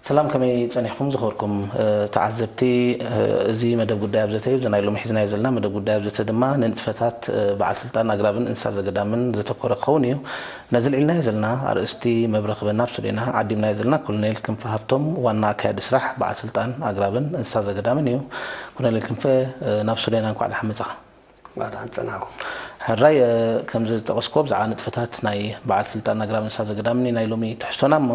ሰላም፣ ከመይ ጸኒሕኩም ዝኸበርኩም ተዓዘብቲ? እዚ መደብ ጉዳይ ኣብ ዘተ እዩ። እዚ ናይ ሎሚ ሒዝናዮ ዘለና መደብ ጉዳይ ኣብ ዘተ ድማ ንንጥፈታት በዓል ስልጣን ኣግራብን እንስሳ ዘገዳምን ዘተኮረ ክኸውን እዩ። ነዚ ልዒልናዮ ዘለና ኣርእስቲ መብረ ክበና ኣብ ስቱድዮና ዓዲምናዮ ዘለና ኮሎኔል ክንፈ ሃብቶም፣ ዋና ኣካያዲ ስራሕ በዓል ስልጣን ኣግራብን እንስሳ ዘገዳምን እዩ። ኮሎኔል ክንፈ፣ ናብ ስቱድዮና እንኳዕ ደሓን መጻኻ። ዋላ ኣንጸናኹም። ሕራይ፣ ከምዚ ዝጠቐስኩዎ ብዛዕባ ንጥፈታት ናይ በዓል ስልጣን ኣግራብ እንስሳ ዘገዳምን ናይ ሎሚ ትሕዝቶና እሞ፣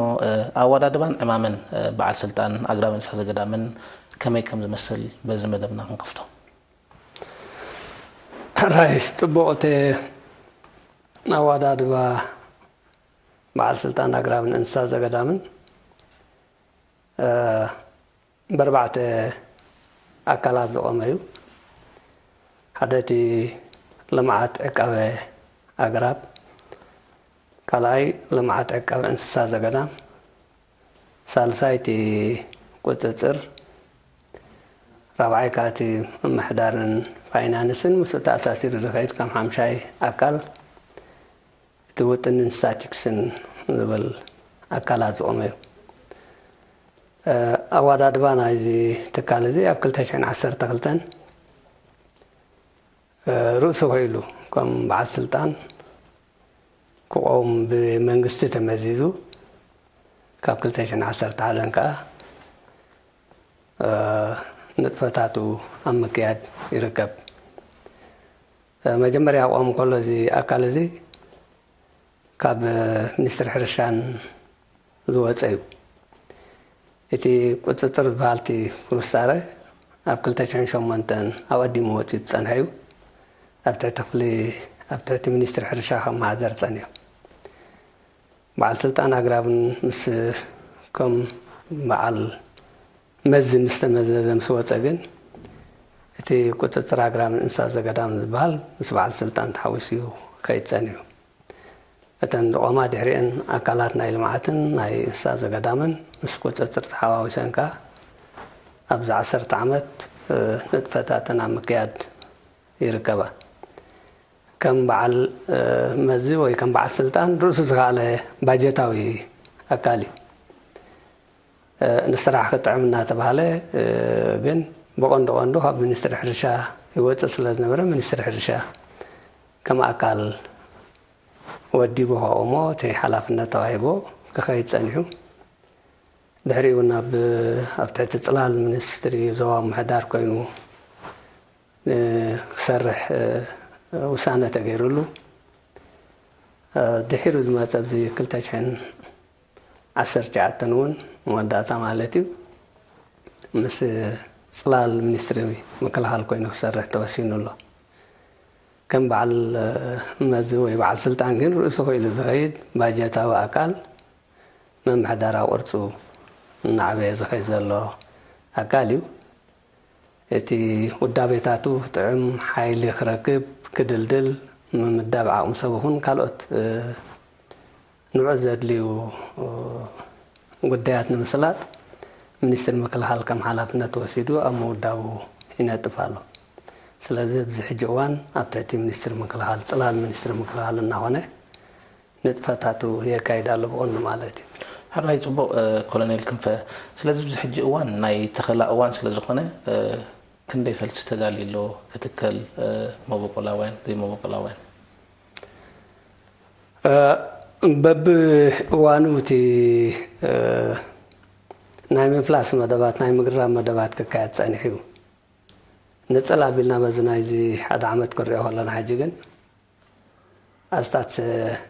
ኣወዳድባን ዕማምን በዓል ስልጣን ኣግራብ እንስሳ ዘገዳምን ከመይ ከም ዝመስል በዚ መደብና ክንከፍቶ። ሕራይ፣ ጽቡቕ። እቲ ኣወዳድባ በዓል ስልጣን ኣግራብን እንስሳ ዘገዳምን ብኣርባዕተ ኣካላት ዝቖመ እዩ። ሓደ እቲ ልምዓት ዕቃበ ኣግራብ፣ ካልኣይ ልምዓት ዕቃበ እንስሳ ዘገዳም፣ ሳልሳይ እቲ ቁጽጽር፣ ራብዓይ ከኣ እቲ ምምሕዳርን ፋይናንስን ምስኡ ተኣሳሲሩ ዝኸይድ ከም ሓምሻይ ኣካል እቲ ውጥንን ስታቲክስን ዝብል ኣካላት ዝቖመ እዩ። ኣወዳድባ ናይዚ ትካል እዚ ኣብ ክልተ ሽሕን ዓሰርተ ክልተን ርእሱ ኾይሉ ከም በዓል ስልጣን ክቆም ብመንግስቲ ተመዚዙ፣ ካብ ክልተ ሽሕን ዓሰርተ ሓደን ከኣ ንጥፈታቱ ኣብ ምክያድ ይርከብ። መጀመርያ ክቆም ከሎ እዚ ኣካል እዚ ካብ ሚኒስትሪ ሕርሻን ዝወፀ እዩ። እቲ ቁፅፅር ዝበሃል እቲ ፍሩስታረ ኣብ ክልተ ሽሕን ሸሞንተን ኣቐዲሙ ወፂኡ ዝፀንሐ እዩ። ኣብ ትሕቲ ክፍሊ፣ ኣብ ትሕቲ ሚኒስትሪ ሕርሻ ከመሓደር ፀኒሑ። በዓል ስልጣን ኣግራብን ምስ ከም በዓል መዚ ምስ ተመዘዘ ምስ ወፀ ግን እቲ ቁፅፅር ኣግራብን እንስሳ ዘገዳም ዝበሃል ምስ በዓል ስልጣን ተሓዊሱ እዩ ከይድ ፀኒሑ። እተን ዝቖማ ድሕሪአን ኣካላት ናይ ልምዓትን ናይ እንስሳ ዘገዳምን ምስ ቁፅፅር ተሓዋዊሰን ከኣ ኣብዚ ዓሰርተ ዓመት ንጥፈታተን ኣብ ምክያድ ይርከባ። ከም በዓል መዚ ወይ ከም በዓል ስልጣን ርእሱ ዝኸኣለ ባጀታዊ ኣካል እዩ። ንስራሕ ክጥዕም እናተባህለ ግን ብቐንዱ ቀንዱ ካብ ሚኒስትሪ ሕርሻ ይወፅእ ስለ ዝነበረ ሚኒስትሪ ሕርሻ ከም ኣካል ወዲቡ ከእሞ እቲ ሓላፍነት ተዋሂቦ ክኸይድ ፀኒሑ። ድሕሪኡ እውን ኣብ ኣብ ትሕቲ ፅላል ሚኒስትሪ ዞባ ምምሕዳር ኮይኑ ክሰርሕ ውሳነ ተገይሩሉ። ድሒሩ ዝመፀ ኣብዚ ክልተ ሽሕን ዓሰርተ ትሽዓተን እውን መወዳእታ ማለት እዩ ምስ ፅላል ሚኒስትሪ ምክልኻል ኮይኑ ክሰርሕ ተወሲኑ ኣሎ። ከም በዓል መዚ ወይ በዓል ስልጣን ግን ርእሱ ክኢሉ ዝኸይድ ባጀታዊ ኣካል ምምሕዳራዊ ቅርፁ እናዓበየ ዝኸይድ ዘሎ ኣካል እዩ። እቲ ውዳቤታቱ ክጥዕም፣ ሓይሊ ክረክብ፣ ክድልድል፣ ምምዳብ ዓቕሚ ሰብ ይኹን ካልኦት ንዑ ዘድልዩ ጉዳያት ንምስላጥ ሚኒስትሪ ምክልኻል ከም ሓላፍነት ወሲዱ ኣብ ምውዳቡ ይነጥፍ ኣሎ። ስለዚ ኣብዚ ሕጂ እዋን ኣብ ትሕቲ ሚኒስትሪ ምክልኻል፣ ፅላል ሚኒስትሪ ምክልኻል እናኾነ ንጥፈታቱ የካይድ ኣሎ ብቐንዱ ማለት እዩ። ሕራይ፣ ፅቡቕ ኮሎኔል ክንፈ። ስለዚ ኣብዚ ሕጂ እዋን ናይ ተኸላ እዋን ስለ ዝኾነ ክንደይ ፈልሲ ተዳልዩ ኣሎ ክትከል፣ መበቆላውያን ዘይመበቆላውያን? በብእዋኑ እቲ ናይ ምፍላስ መደባት፣ ናይ ምግራብ መደባት ክካየድ ጸኒሑ እዩ። ንጽል ኣቢልና በዚ ናይዚ ሓደ ዓመት ክንሪኦ ከለና ሕጂ ግን ኣስታት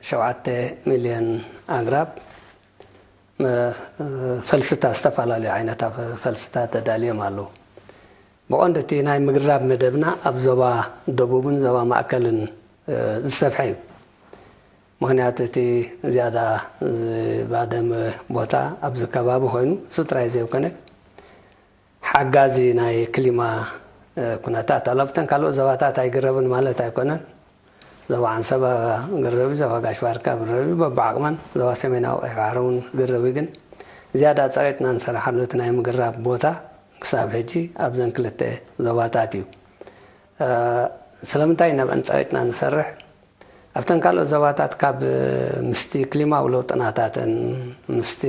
ሸውዓተ ሚልዮን ኣግራብ ፈልስታት፣ ዝተፈላለዩ ዓይነታት ፈልስታት ተዳልዮም ኣለዉ። ብቐንዱ እቲ ናይ ምግራብ መደብና ኣብ ዞባ ደቡብን ዞባ ማእከልን ዝሰፍሐ እዩ። ምኽንያቱ እቲ ዝያዳ ዝባደመ ቦታ ኣብዚ ከባቢ ኮይኑ እሱ ጥራይ ዘይኮነ ሓጋዚ ናይ ክሊማ ኩነታት ኣሎ። ኣብተን ካልኦት ዞባታት ኣይግረብን ማለት ኣይኮነን። ዞባ ዓንሰባ ግረብ እዩ፣ ዞባ ጋሽ ባርካ ግረብ እዩ፣ በብዓቕመን ዞባ ሰሜናዊ ቀይሕ ባሕሪ እውን ግረብ እዩ። ግን ዝያዳ ጸቒጥና ንሰርሓሉ እቲ ናይ ምግራብ ቦታ ክሳብ ሕጂ ኣብዘን ክልተ ዞባታት እዩ። ስለምንታይ ናብአን ጸቒጥና ንሰርሕ? ኣብተን ካልኦት ዞባታት ካብ ምስቲ ክሊማዊ ለውጥናታትን ምስቲ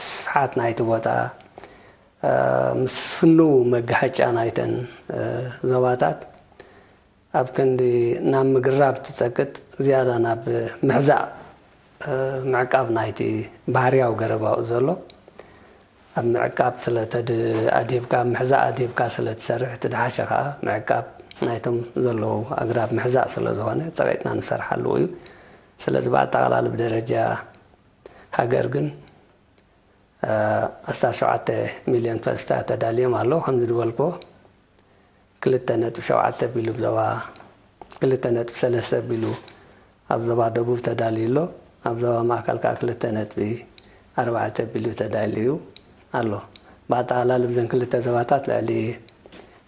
ስፍሓት ናይቲ ቦታ፣ እ፣ ምስ ፍኑው መጋሕጫ ናይተን፣ እ፣ ዞባታት ኣብ ክንዲ ናብ ምግራብ ትጸቅጥ፣ ዝያዳ ናብ ምሕዛእ፣ እ፣ ምዕቃብ ናይቲ ባህርያዊ ገረባኡ ዘሎ ኣብ ምዕቃብ ስለ ተድ-፣ ኣድሂብካ፣ ምሕዛእ ኣድሂብካ ስለ ትሰርሕ፣ እቲ ድሓሸ ከኣ ምዕቃብ ናይቶም ዘለዉ ኣግራብ ምሕዛእ ስለ ዝኾነ፣ ጸቒጥና ንሰርሓሉ እዩ። ስለዚ ብኣጠቓላሊ ብደረጃ ሃገር ግን፣ እ፣ ኣስታት ሸውዓተ ሚልዮን ፈልስታት ተዳልዮም ኣለዉ። ከምዚ ዝበልክዎ፣ ክልተ ነጥቢ ሸውዓተ ቢሉ ኣብ ዞባ፣ ክልተ ነጥቢ ሰለስተ ቢሉ ኣብ ዞባ ደቡብ ተዳልዩ ኣሎ። ኣብ ዞባ ማእከል ከኣ ክልተ ነጥቢ ኣርባዕተ ቢሉ ተዳልዩ ኣሎ። ብኣጠቓላሊ ብዘን ክልተ ዞባታት ልዕሊ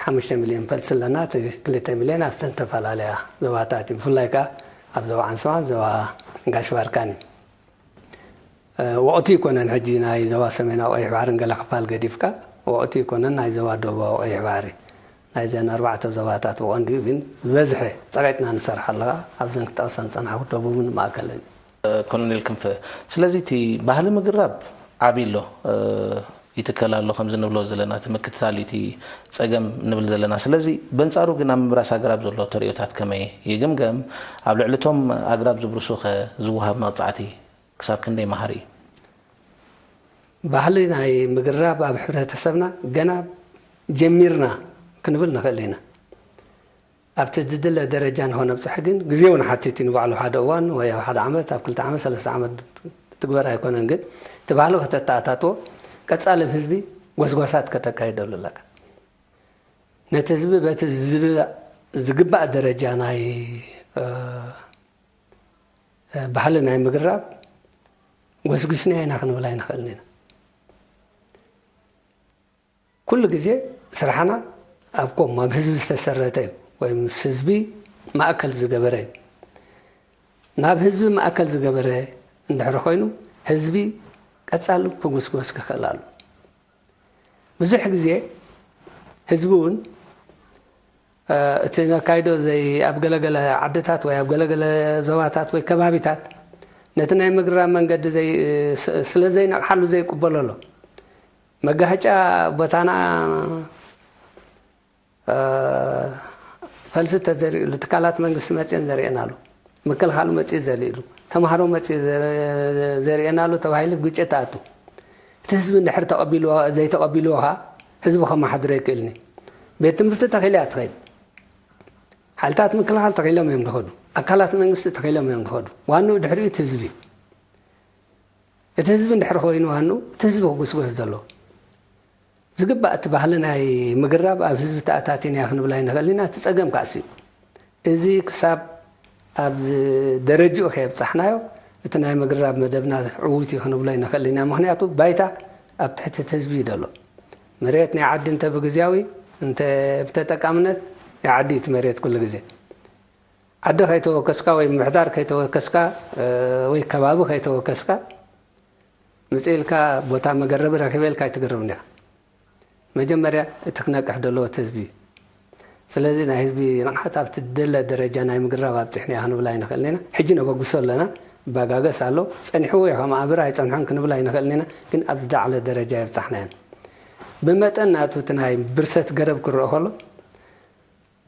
ሓሙሽተ ሚልዮን ፈልሲ ኣለና። እቲ ክልተ ሚልዮን ኣብ ዝተፈላለያ ዞባታት እዩ። ብፍላይ ከኣ ኣብ ዞባ ዓንሰባን ዞባ ጋሽ ባርካን እዩ። እ፣ ወቕቲ ኣይኮነን ሕጂ ናይ ዞባ ሰሜናዊ ቀይሕ ባሕርን ገለ ክፋል ገዲፍካ፣ ወቕቲ ኣይኮነን ናይ ዞባ ደቡባዊ ቀይሕ ባሕሪ። ናይዘን ኣርባዕተ ዞባታት ብቐንዱ እዩ፣ ግን ዝበዝሐ ጸቒጥና ንሰርሓሉ ከኣ ኣብዘን ክጠቕሰን ዝጸናሕኩ ደቡብን ማእከልን። ኮሎኔል ክንፈ፣ ስለዚ እቲ ባህሊ ምግራብ ዓቢ ኣሎ፣ እ፣ ይትከል ኣሎ ከምዚ ንብሎ ዘለና፣ እቲ ምክትታል እዩ እቲ ጸገም ንብል ዘለና። ስለዚ በንጻሩ ግን ኣብ ምብራስ ኣግራብ ዘሎ ተርእዮታት ከመይ ይግምገም? ኣብ ልዕሊ እቶም ኣግራብ ዝብርሱኸ ዝወሃብ መቕጻዕቲ ክሳብ ክንደይ መሃሪ እዩ? ባህሊ ናይ ምግራብ ኣብ ሕብረተሰብና ገና ጀሚርና ክንብል ንኽእል ኢና። ኣብቲ ዝድለ ደረጃ ንኸነብጽሖ ግን ግዜ እውን ሓቲት እዩ። ንባዕሉ ሓደ እዋን ወይ ኣብ ሓደ ዓመት፣ ኣብ ክልተ ዓመት፣ ሰለስተ ዓመት ትግበር ኣይኮነን። ግን እቲ ባህሊ ከተተኣታትዎ፣ ቀጻሊ ህዝቢ ጎስጓሳት ከተካይደሉ ኣለካ። ነቲ ህዝቢ በቲ ዝድለ-፣ ዝግባእ ደረጃ ናይ፣ እ፣ ባህሊ ናይ ምግራብ ጎስጒስና ኢና ክንብል ኣይንኽእልን ኢና። ኩሉ ግዜ ስራሕና ኣብ ኮም፣ ኣብ ህዝቢ ዝተሰረተ እዩ፣ ወይ ምስ ህዝቢ ማእከል ዝገበረ እዩ። ናብ ህዝቢ ማእከል ዝገበረ እንድሕሪ ኮይኑ፣ ህዝቢ ቀጻሊ ክጉስጎስ ክኽእል ኣሎ። ብዙሕ ግዜ ህዝቢ እውን፣ እ፣ እቲ ነካይዶ ዘይ-፣ ኣብ ገለገለ ዓድታት ወይ ኣብ ገለገለ ዞባታት ወይ ከባቢታት ነቲ ናይ ምግራብ መንገዲ ዘይ-፣ ስ-፣ ስለ ዘይነቕሓሉ ዘይቅበሎ ኣሎ። መጋህጫ ቦታና፣ እ፣ ፈልሲ ተዘሪእሉ፣ ትካላት መንግስቲ መጽየን ዘርእየናሉ፣ ምክልኻሉ መጽዩ ዘሪእሉ፣ ተምሃሮ መጽዩ ዘ-፣ ዘርእየናሉ ተባሂሉ ግጭት ኣቱ። እቲ ህዝቢ እንድሕር ተቐቢልዎ፣ ዘይተቐቢልዎ ኸኣ ህዝቢ ከመሓድሮ ኣይክእልን እዩ። ቤት ትምህርቲ ተኺላ እያ ትኸይድ። ሓይልታት ምክልኻል ተኺሎም እዮም ዝኸዱ። ኣካላት መንግስቲ ተኺሎም እዮም ዝኸዱ። ዋንኡ ድሕሪኡ እቲ ህዝቢ እዩ። እቲ ህዝቢ እንድሕር ኮይኑ ዋንኡ፣ እቲ ህዝቢ ክጉስጎስ ዘለዎ። ዝግባእ እቲ ባህሊ ናይ ምግራብ ኣብ ህዝቢ ተኣታቲና ክንብል ኣይንኽእልን ኢና። እቲ ጸገም ከኣሲ እዩ። እዚ ክሳብ ኣብ ደረጅኡ ከየብጻሕናዮ፣ እቲ ናይ ምግራብ መደብና ዕዉት እዩ ክንብሎ ኣይንኽእልን ኢና። ምኽንያቱ ባይታ ኣብ ትሕቲ እቲ ህዝቢ እዩ ዘሎ። መሬት ናይ ዓዲ እንተ ብግዝያዊ፣ እንተ ብተጠቃምነት ናይ ዓዲ እዩ እቲ መሬት ኩሉ ግዜ። ዓዲ ከይተወከስካ ወይ ምምሕዳር ከይተወከስካ፣ እ፣ ወይ ከባቢ ከይተወከስካ፣ ምጽእ ኢልካ ቦታ መገረቢ ረኺበ ኢልካ ኣይትግርብን ኢኻ። መጀመርያ እቲ ክነቅሕ ዘለዎ እቲ ህዝቢ እዩ። ስለዚ ናይ ህዝቢ ንቕሓት ኣብቲ ዝደለ ደረጃ ናይ ምግራብ ኣብጺሕና ኢና ክንብል ኣይንኽእልን ኢና። ሕጂ ነበግሶ ኣለና፣ ይበጋገስ ኣሎ። ጸኒሕዎ እዩ ከመዓብር ኣይጸንሖን ክንብል ኣይንኽእልን ኢና። ግን ኣብ ዝለዓለ ደረጃ የብጻሕናዮ። ብመጠን ናቱ እቲ ናይ ብርሰት ገረብ ክረአ ከሎ፣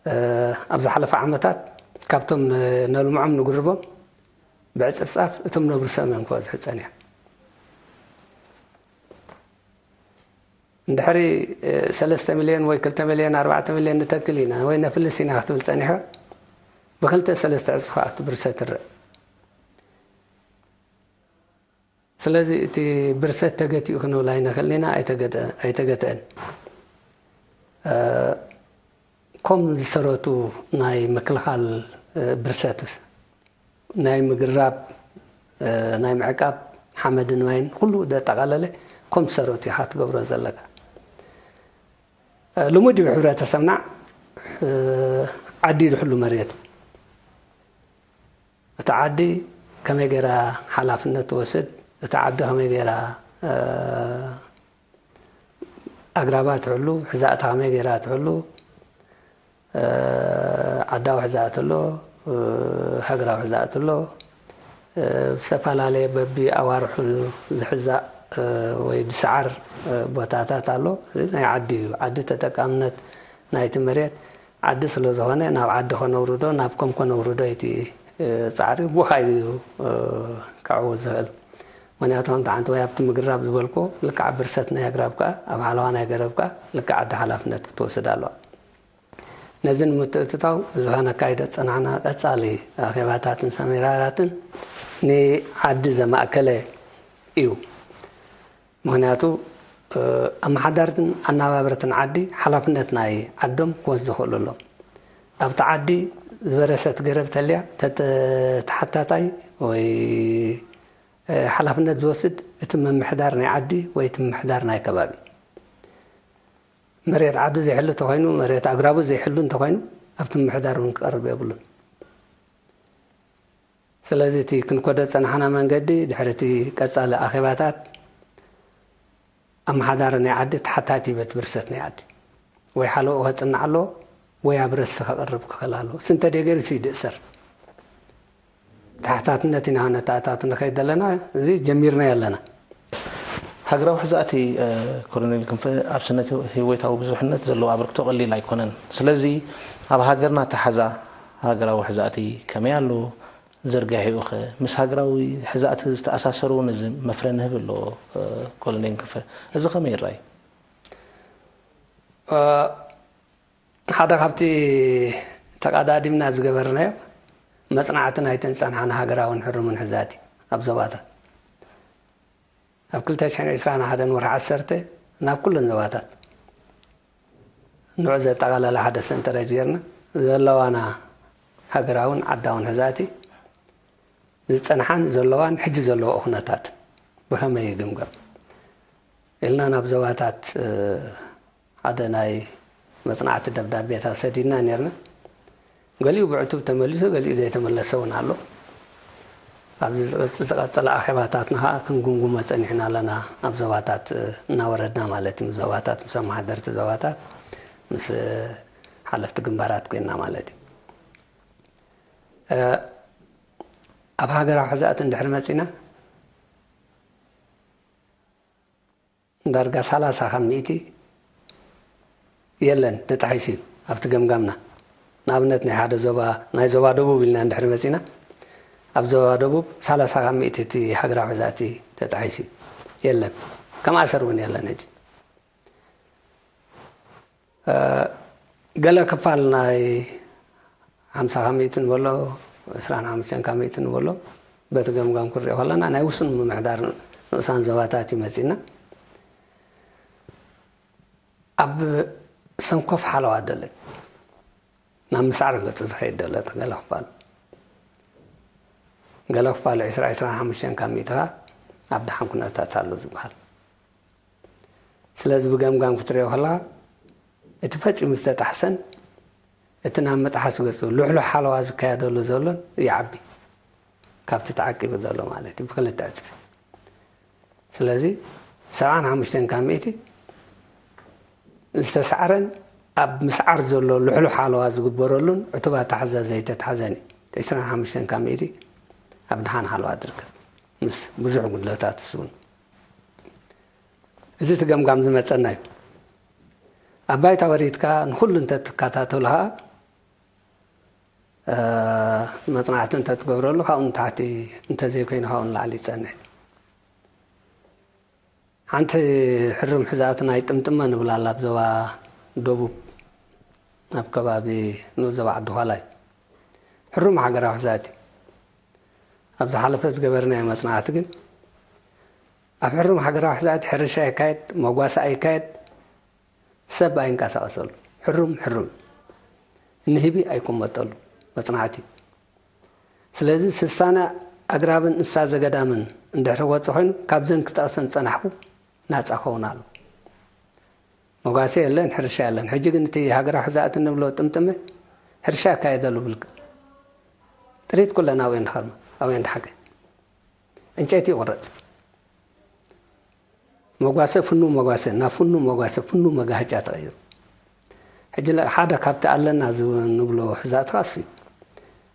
እ፣ ኣብ ዝሓለፈ ዓመታት ካብቶም ነ-፣ ነልምዖም ንጉርቦም ብዕጽፍጻፍ እቶም ነብርሶም እዮም ክበዝሑ ጸኒሖም። እንድሕሪ፣ እ፣ ሰለስተ ሚልዮን ወይ ክልተ ሚልዮን፣ ኣርባዕተ ሚልዮን ንተክል ኢና ወይ ነፍልስ ኢና ክትብል ጸኒሕካ፣ ብክልተ ሰለስተ ዕጽፊ ከኣ እቲ ብርሰት ትረአ። ስለዚ እቲ ብርሰት ተገቲኡ ክንብል ኣይንኽእልን ኢና፣ ኣይተገተ-፣ ኣይተገተአን። እ፣ ኮም ዝሰረቱ ናይ ምክልኻል፣ እ፣ ብርሰት፣ ናይ ምግራብ፣ እ፣ ናይ ምዕቃብ ሓመድን ማይን ኩሉ ዘጠቓለለ ኮም ዝሰረቱ ኢኻ ትገብሮ ዘለካ። እ፣ ልሙድ እዩ ብሕብረተሰብና፣ እ፣ ዓዲ ዝሕሉ መሬቱ። እታ ዓዲ ከመይ ገይራ ሓላፍነት ትወስድ፣ እታ ዓዲ ከመይ ገይራ፣ እ፣ ኣግራባ ትሕሉ፣ ሕዛእታ ከመይ ገይራ ትሕሉ፣ እ፣ ዓዳዊ ሕዛእቲ ኣሎ፣ ሃገራዊ ሕዛእቲ ኣሎ። ብዝተፈላለየ በቢ ኣዋርሑ ዝሕዛእ ወይ ዝሰዓር ቦታታት ኣሎ። እዚ ናይ ዓዲ እዩ። ዓዲ ተጠቃምነት ናይቲ መሬት ዓዲ ስለ ዝኾነ ናብ ዓዲ ከነውርዶ ናብ ከም ከነውርዶ እቲ ፃዕሪ ብኡ እዩ ክዕወት ዝኽእል። ምክንያቱ ከምቲ ሓንቲ ወይ ኣብቲ ምግራብ ዝበልኩ ልክዕ ብርሰት ናይ ኣግራብ ከዓ ኣብ ሓለዋ ናይ ገረብ ከዓ ልክዕ ዓዲ ሓላፍነት ክትወስድ ኣለዋ። ነዚ ንምትእትታው እዚ ከነካይዶ ዝፀናሕና ቀፃሊ ኣኼባታትን ሰሚናራትን ንዓዲ ዘማእከለ እዩ። ምክንያቱ ኣመሓዳርትን ኣነባበርትን ዓዲ ሓላፍነት ናይ ዓዶም ክወስዱ ይኽእሉ ኣለዉ። ኣብቲ ዓዲ ዝበረሰት ገረብ ተልያ ተሓታታይ ወይ ሓላፍነት ዝወስድ እቲ ምምሕዳር ናይ ዓዲ ወይ እቲ ምምሕዳር ናይ ከባቢ። መሬት ዓዱ ዘይሕሉ እንተኾይኑ፣ መሬት ኣግራቡ ዘይሕሉ እንተኾይኑ ኣብቲ ምምሕዳር እውን ክቐርብ የብሉን። ስለዚ እቲ ክንኮዶ ዝፀናሕና መንገዲ ድሕሪ እቲ ቀፃሊ ኣኼባታት ኣመሓዳሪ ናይ ዓዲ ተሓታቲ በቲ ብርሰት ናይ ዓዲ ወይ ሓለኡ ከፅናዕ ኣለዎ ወይ ኣብ ረሲ ከቕርብ ክኽእል ኣለዎ። ስንተ ደገር ሲ ድእሰር ተሓታትነት ኢና ነተኣታቱ ንኸይድ ዘለና እዚ ጀሚርና ኣለና። ሃገራዊ ሕዛእቲ ኮሎኔል ክንፈ ኣብ ስነ ህይወታዊ ብዙሕነት ዘለዎ ኣበርክቶ ቀሊል ኣይኮነን። ስለዚ ኣብ ሃገርና ተሓዛ ሃገራዊ ሕዛእቲ ከመይ ኣሎ? ዝርጋሒኡ ኸ ምስ ሃገራዊ ሕዛእቲ ዝተኣሳሰሩ እውን እዚ መፍረ ንህብ ኣሎ። ኮሎኔል ክንፈ እዚ ከመይ ይረኣይ? ሓደ ካብቲ ተቐዳዲምና ዝገበርናዮ መጽናዕቲ ናይተን ዝጸንሓና ሃገራውን ሕሩምን ሕዛእቲ ኣብ ዞባታት ኣብ ክልተ ሽሕን ዕስራን ሓደን ወርሒ ዓሰርተ ናብ ኩለን ዞባታት ንዑ ዘጠቓለለ ሓደ ሰንጠረዥ ጌርና ዘለዋና ሃገራውን ዓዳውን ሕዛእቲ ዝጸንሓን ዘለዋን ሕጂ ዘለዎ ኩነታት ብኸመይ ይግምገም ኢልና ናብ ዞባታት ሓደ ናይ መጽናዕቲ ደብዳቤታት ሰዲድና ኔርና። ገሊኡ ብዕቱብ ተመሊሱ፣ ገሊኡ ዘይተመለሰ እውን ኣሎ። ኣብዚ ዝቐጽል ኣኼባታትና ኸዓ ክንጉምጉሞ ጸኒሕና ኣለና። ኣብ ዞባታት እናወረድና ማለት እዩ። ዞባታት ምስ ኣመሓደርቲ ዞባታት ምስ ሓለፍቲ ግንባራት ኮይንና ማለት እዩ። ኣብ ሃገራዊ ሕዛእቲ እንድሕር መጺና ዳርጋ ሰላሳ ካብ ሚእቲ የለን ተጣሒሱ እዩ ኣብቲ ገምጋምና። ንኣብነት ናይ ሓደ ዞባ ናይ ዞባ ደቡብ ኢልና እንድሕር መጺና ኣብ ዞባ ደቡብ ሰላሳ ካብ ሚእቲ እቲ ሃገራዊ ሕዛእቲ ተጣሒሱ እዩ። የለን ከም ኣሰር እውን የለን። ሕጂ ገለ ክፋል ናይ ሓምሳ ካብ ሚእቲ ንበሎ፣ ዕስራን ሓሙሽተን ካብ ሚእቲ ንበሎ፣ በቲ ገምጋም ክንሪኦ ከለና ናይ ውሱን ምምሕዳር ንኡሳን ዞባታት እዩ መጺእና። ኣብ ሰንኮፍ ሓለዋ ደለ ናብ ምስዓር ገጹ ዝኸይድ ደለ እቲ ገለ ክፋል። ገለ ክፋል ዕስራ፣ ዕስራን ሓሙሽተን ካብ ሚእቲ ከኣ ኣብ ደሓን ኩነታት ኣሎ ዝበሃል። ስለዚ ብገምጋም ክትሪኦ ከለኻ እቲ ፈጺሙ ዝተጣሕሰን እቲ ናብ ምጥሓስ ገጹ ልሕሉሕ ሓለዋ ዝካየደሉ ዘሎን ይዓቢ ካብቲ ተዓቂቡ ዘሎ ማለት እዩ ብክልተ ዕጽፊ። ስለዚ ሰብዓን ሓሙሽተን ካብ ሚእቲ ዝተሳዕረን ኣብ ምስዓር ዘሎ ልሕሉሕ ሓለዋ ዝግበረሉን ዕቱብ ኣተሓዛ ዘይተታሕዘን እዩ። ዕስራን ሓሙሽተን ካብ ሚእቲ ኣብ ደሓን ሓለዋ ትርከብ ምስ ብዙሕ ጉድለታት እሱ እውን እዚ እቲ ገምጋም ዝመፀና እዩ። ኣብ ባይታ ወሪድካ ንኩሉ እንተትከታተሎ ከዓ መፅናዕቲ እንተትገብረሉ ካብኡ ንታሕቲ እንተዘይኮይኑ ካብኡ ንላዕሊ ይፀንሕ። ሓንቲ ሕሩም ሕዛእቲ ናይ ጥምጥመ ንብላ ኣላ ኣብ ዞባ ደቡብ ኣብ ከባቢ ንኡስ ዞባ ዓዲ ኳላ እዩ። ሕሩም ሃገራዊ ሕዛእቲ ኣብ ዝሓለፈ ዝገበርናዮ መፅናዕቲ ግን ኣብ ሕሩም ሃገራዊ ሕዛእቲ ሕርሻ ይካየድ፣ መጓሰ ኣይካየድ፣ ሰብ ኣይንቀሳቐሰሉ። ሕሩም ሕሩም ንህቢ ኣይቁመጠሉ መፅናዕቲ። ስለዚ ስሳና ኣግራብን እንስሳ ዘገዳምን እንድሕር ወፂ ኮይኑ ካብዘን ክጠቕሰን ዝፀናሕኩ ናፃ ክኸውን ኣሎ። መጓሰ የለን፣ ሕርሻ የለን። ሕጂ ግን እቲ ሃገራዊ ሕዛእቲ እንብሎ ጥምጥመ ሕርሻ ይካየደሉ ብልክዕ ጥሪት ኩለን ኣብየን ድኸርማ ኣብየን ድሓገ ዕንጨይቲ ይቑረፅ። መጓሰ ፍኑ መጓሰ ናብ ፍኑ መጓሰ ፍኑ መጋሃጫ ተቐይሩ። ሕጂ ለ- ሓደ ካብቲ ኣለና ዝብ- ንብሎ ሕዛእቲ ኸስ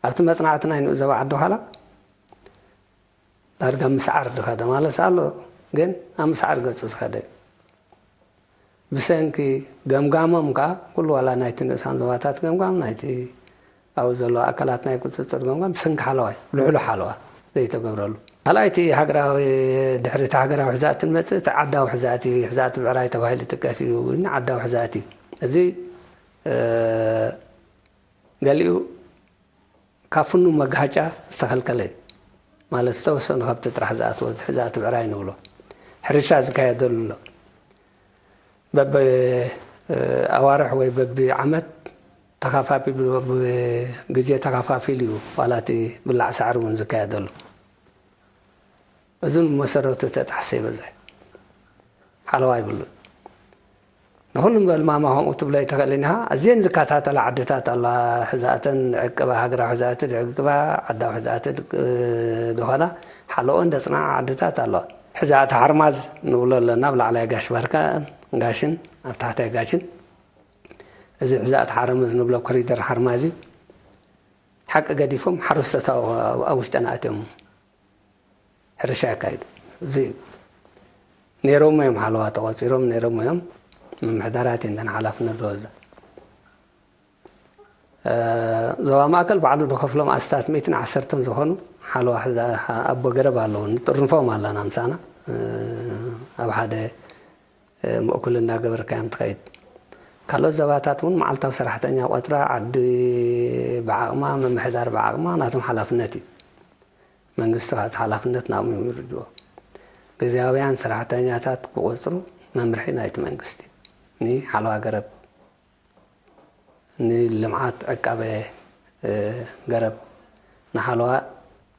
ኣብቲ መጽናዕቲ ናይ ንኡ ዘባ ዓዲ ኋላ ዳርጋ ምስዓር ዝኸደ ማለት ኣሎ፣ ግን ኣብ ምስዓር ገጹ ዝኸደ እዩ። ብሰንኪ ገምጋሞም ከኣ ኩሉ ዋላ ናይቲ ንኡሳን ዞባታት ገምጋም ናይቲ ኣብኡ ዘሎ ኣካላት ናይ ቁጽጽር ገምጋም ብሰንኪ ሓለዋ እዩ፣ ልዕሉ ሓለዋ ዘይተገብረሉ። ካልኣይቲ ሃገራዊ ድሕሪ እቲ ሃገራዊ ሕዛእቲ ንመጽእ እቲ ዓዳዊ ሕዛእቲ እዩ። ሕዛእቲ ብዕራይ ተባሂሉ ይጥቀስ እዩ፣ ግን ዓዳዊ ሕዛእቲ እዩ። እዚ ገሊኡ ካብ ፍኑ መጋሃጫ ዝተኸልከለ እዩ። ማለት ዝተወሰኑ ከብቲ ጥራሕ ዝኣትዎ እዚ ሕዛእቲ ብዕራይ ንብሎ ሕርሻ ዝካየደሉ ኣሎ። በቢ ኣዋርሕ ወይ በቢ ዓመት ተኻፋፊሉ በቢ ግዜ ተኻፋፊሉ እዩ ዋላ እቲ ብላዕ ሳዕሪ እውን ዝካየደሉ። እዝን መሰረቱ ተጣሕሰ ይበዝሕ ሓለዋ ይብሉን። ንኹሉም በልማማ ከምኡ ትብሎ ኣይትኽእልን ኢኻ። እዚን ዝከታተላ ዓድታት ኣላ ሕዛእተን ዕቅባ ሃገራዊ ሕዛእቲ ዕቅባ ዓዳዊ ሕዛእቲ ዝኾና ሓለኦን ደጽና ዓድታት ኣለዋ። ሕዛእቲ ሓርማዝ ንብሎ ኣለና ኣብ ላዕላይ ጋሽ ባርካ ጋሽን ኣብ ታሕታይ ጋሽን። እዚ ሕዛእቲ ሓረምዝ ንብሎ ኮሪደር ሓርማዝ እዩ። ሓቂ ገዲፎም ሓረስቶት ኣብ ውሽጠን ኣትዮም ሕርሻ የካይዱ። እዚ ነይሮም እዮም ሓለዋ ተቆፂሮም ነይሮም እዮም። ምምሕዳራት እንተን ሓላፍነት ዝወዘ ዞባ ማእከል ባዕሉ ዝኸፍሎም ኣስታት ሚእትን ዓሰርተን ዝኾኑ ሓለዋ ኣቦ ገረብ ኣለዉ። ንጥርንፎም ኣለና ምሳና ኣብ ሓደ ምእኩል እናገበርካ እዮም ትኸይድ። ካልኦት ዘባታት እውን መዓልታዊ ሰራሕተኛ ቆፅራ ዓዲ ብዓቕማ ምምሕዳር ብዓቕማ ናቶም ሓላፍነት እዩ። መንግስቲ እቲ ሓላፍነት ናብኡ ይውርድዎ። ግዜያውያን ሰራሕተኛታት ክቆፅሩ መምርሒ ናይቲ መንግስቲ ንሓለዋ ገረብ ንልምዓት ዕቃበ ገረብ ንሓለዋ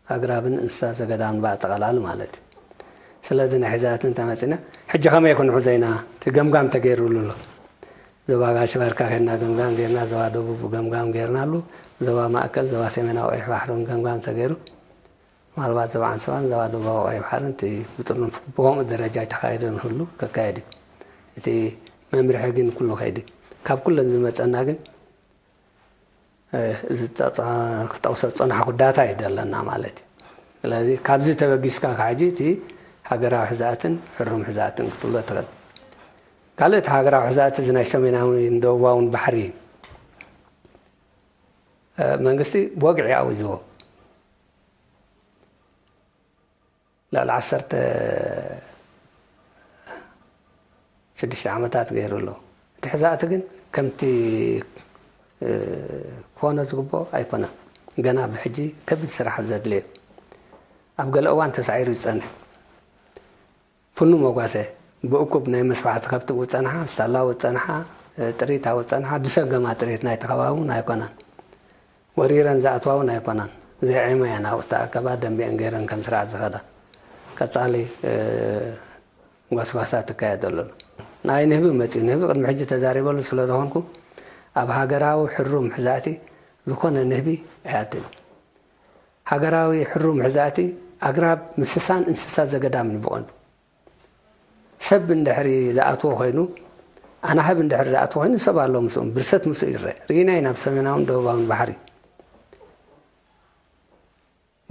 ኣግራብን እንስሳ ዘገዳምን ብኣጠቓላሊ ማለት እዩ። ስለዚ ናይ ሕዛእቲ እንተመፂና ሕጂ ከመይ ክንሕዞ ኢና? እቲ ገምጋም ተገይሩሉ ኣሎ። ዞባ ጋሽ ባርካ ከድና ገምጋም ገይርና፣ ዞባ ደቡብ ገምጋም ገይርናሉ፣ ዞባ ማእከል፣ ዞባ ሰሜናዊ ቀይሕ ባሕሪ እውን ገምጋም ተገይሩ። ምናልባት ዞባ ዓንሰባን ዞባ ደቡባዊ ቀይሕ ባሕርን እቲ ብጥርንፍ ብከምኡ ደረጃ ኣይተኻየደን ህሉ ከካየድ እዩ። እቲ መምርሒ ግን ኩሉ ከይዲ ካብ ኩለን ዝመፀና ግን እዚ ክጠቕሶ ዝፀናሕኩ ዳታ እዩ ዘለና ማለት እዩ። ስለዚ ካብዚ ተበጊስካ ካብ ሕጂ እቲ ሃገራዊ ሕዛእትን ሕሩም ሕዛእትን ክትብሎ ትኽእል። ካልእ እቲ ሃገራዊ ሕዛእቲ እዚ ናይ ሰሜናዊ ደቡባውን ባሕሪ እዩ። መንግስቲ ብወግዒ ኣዊጅዎ። ልዕሊ ዓሰርተ ሽዱሽተ ዓመታት ገይሩ ኣሎ። እቲ ሕዛእቲ ግን ከምቲ ክኾነ ዝግብኦ ኣይኮነን። ገና ብሕጂ ከቢድ ስራሕ ዘድልዮ ኣብ ገለ እዋን ተሳዒሩ ይጸንሕ። ፍኑ መጓሰ ብእኩብ ናይ መስፋሕቲ ከብቲ ውጸንሓ፣ ሳላ ውጸንሓ፣ ጥሪት ውጸንሓ፣ ዝሰገማ ጥሪት ናይቲ ከባቢ እውን ኣይኮናን። ወሪረን ዝኣትዋ እውን ኣይኮናን። ዘይዕመ እየን ኣብኡ ዝተኣከባ ደንቢአን ገይረን ከም ስርዓት ዝኸዳ። ቀጻሊ ጎስጓሳት ትካየደሉ ኣሎ። ናይ ንህቢ መጺኡ ንህቢ ቅድሚ ሕጂ ተዛሪበሉ ስለ ዝኾንኩ ኣብ ሃገራዊ ሕሩም ሕዛእቲ ዝኾነ ንህቢ ኣይኣትን። ሃገራዊ ሕሩም ሕዛእቲ ኣግራብ ምስሳን እንስሳ ዘገዳምን ብቐንዱ ሰብ እንድሕሪ ዝኣትዎ ኮይኑ ኣናህብ እንድሕሪ ዝኣትዎ ኮይኑ ሰብ ኣሎ ምስኡ ብርሰት ምስኡ ይረአ ርኢና ኢና ብሰሜናውን ደቡባውን ባሕሪ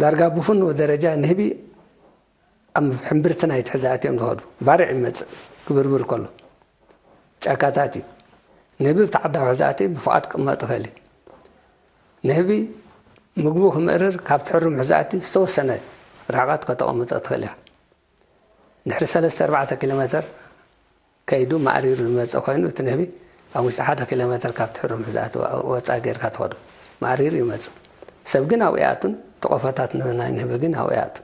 ዳርጋ ብፍኑው ደረጃ ንህቢ ኣብ ሕምብርቲ ናይ ትሕዛእቲ እዮም ዝኸዱ ባርዕ ይመፅእ ክብርብር ከሎ ጫካታት እዩ ንህቢ ብተዓዳዊ ሕዛእቲ ብፍቓድ ክቕመጥ ይኽእል እዩ ንህቢ ምግቡ ክምእርር ካብ ትሕሩም ሕዛእቲ ዝተወሰነ ርሕቐት ከተቐምጦ ትኽእል እያ ድሕሪ ሰለስተ ኣርባዕተ ኪሎ ሜተር ከይዱ ማእሪሩ ዝመፀ ኮይኑ እቲ ንህቢ ኣብ ውሽጢ ሓደ ኪሎ ሜተር ካብ ትሕሩም ሕዛእቲ ወፃ ጌርካ ትኸዶ ማእሪሩ ይመፅእ ሰብ ግን ኣብኡ ይኣቱን እቲ ቆፎታት ናይ ንህቢ ግን ኣብኡ ይኣቱ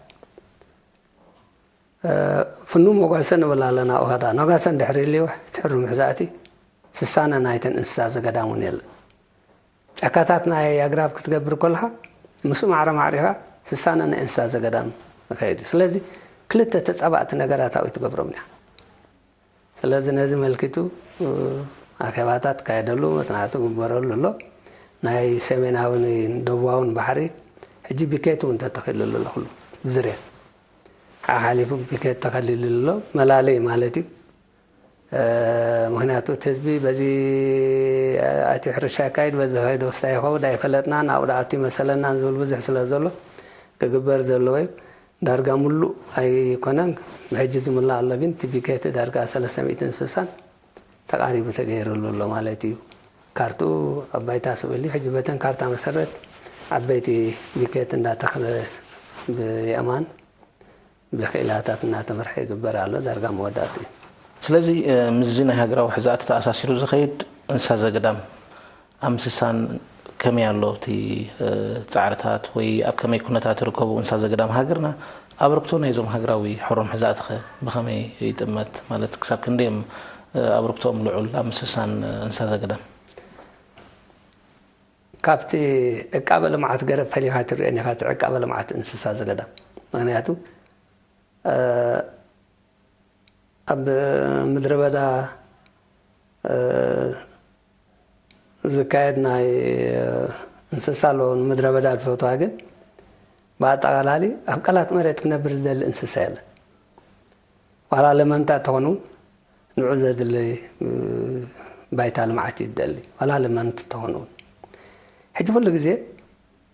ፍኑ መጓሰ ንብል ኣለና ኡኸዳ ነጋሰ እንድሕር ይልይውሕ ትሕሩም ሕዛእቲ ስሳነ ናይተን እንስሳ ዘገዳም እውን የለን ጫካታት ናይ ኣግራብ ክትገብር ከለኻ ምስኡ ማዕረ ማዕሪኻ ስሳነ ናይ እንስሳ ዘገዳም ይኸይድ እዩ ስለዚ ክልተ ተፃባእቲ ነገራት ኣብኡ ትገብሮም እያ ስለዚ ነዚ መልኪቱ ኣኼባታት ካየደሉ መፅናዕቲ ግበረሉ ኣሎ ናይ ሰሜናዊ ደቡባውን ባሕሪ ሕጂ ቢኬት እውን ተተኺሉ ኣሎ ኩሉ ዝርያ ሓሓሊፉ ቢኬት ተኸሊሉ ኣሎ መላለይ ማለት እዩ ምክንያቱ እቲ ህዝቢ በዚ ኣትዩ ሕርሻ የካይድ፣ በዚ ከይዱ ክስታይ ይኸውን ኣይፈለጥናን፣ ኣብኡ ደኣ ኣትዩ መሰለናን ዝብል ብዙሕ ስለ ዘሎ ክግበር ዘለዎ እዩ። ዳርጋ ምሉእ ኣይኮነን፣ ብሕጂ ዝምላእ ኣሎ፣ ግን እቲ ቢኬት ዳርጋ ሰለስተ ሚእትን ስሳን ተቓሪቡ ተገይሩሉ ኣሎ ማለት እዩ። ካርትኡ ኣብ ባይታ ስኡል እዩ። ሕጂ በተን ካርታ መሰረት ዓበይቲ ቢኬት እንዳተኽለ ብየማን ብክኢላታት እናተመርሐ ይግበር ኣሎ። ዳርጋ መወዳእቱ እዩ። ስለዚ ምስዚ ናይ ሃገራዊ ሕዛእቲ ተኣሳሲሩ ዝኸይድ እንስሳ ዘገዳም ኣብ ምስሳን ከመይ ኣሎ እቲ ፃዕርታት ወይ ኣብ ከመይ ኩነታት ይርከቡ እንስሳ ዘገዳም ሃገርና? ኣበርክቶ ናይዞም ሃገራዊ ሕሩም ሕዛእቲ ኸ ብኸመይ ይጥመት? ማለት ክሳብ ክንደዮም ኣበርክቶኦም ልዑል ኣብ ምስሳን እንስሳ ዘገዳም? ካብቲ ዕቃበ ልምዓት ገረብ ፈሊኻ ትርእየን ኢኻ፣ እቲ ዕቃበ ልምዓት እንስሳ ዘገዳም። ምክንያቱ ኣብ ምድረ በዳ ዝካየድ ናይ እንስሳ ኣለዎ፣ ንምድረ በዳ ዝፈትዋ ግን ብኣጠቓላሊ ኣብ ቀላት መሬት ክነብር ዝደሊ እንስሳ የለን። ዋላ ለመምታ ተኾኑ ንዑ ዘድሊ ባይታ ልምዓት እዩ ዝደሊ፣ ዋላ ለመምቲ ተኾኑ። ሕጂ ኩሉ ግዜ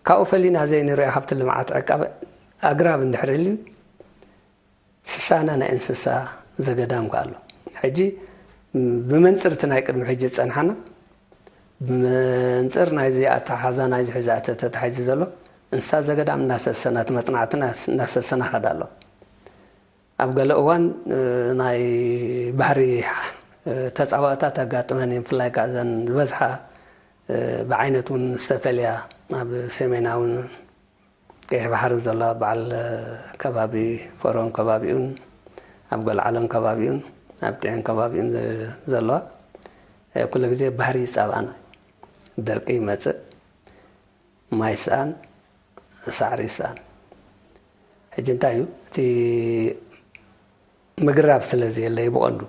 ካብኡ ፈሊና ዘይንሪኦ ካብቲ ልምዓት ዕቃበ ኣግራብ እንድሕር ኢሉ ስሳና ናይ እንስሳ ዘገዳም ከ ኣሎ። ሕጂ ብመንፅር እቲ ናይ ቅድሚ ሕጂ ዝፀንሓና ብመንፅር ናይዚ ኣተሓዛ ናይዚ ሕዚ ኣተ ተታሒዙ ዘሎ እንስሳ ዘገዳም እናሰሰና እቲ መፅናዕትና እናሰሰና ከዳ ኣሎ። ኣብ ገለ እዋን ናይ ባህሪ ተፃባእታት ኣጋጥመን እየን። ብፍላይ ከዓ እዘን ዝበዝሓ ብዓይነት እውን ዝተፈልያ ኣብ ሰሜናውን ቀይሕ ባሕሪ ዘለዋ በዓል ከባቢ ፈሮን ከባቢኡን ኣብ ገልዓሎም ከባቢኡን ኣብ ጢዕን ከባቢኡን ዘለዋ ኩሉ ግዜ ባህሪ ይፃብኣና። ደርቂ ይመፅእ፣ ማይ ይስኣን፣ ሳዕሪ ይስኣን። ሕጂ እንታይ እዩ እቲ ምግራብ ስለ ዘየለ እዩ ብቐንዱ።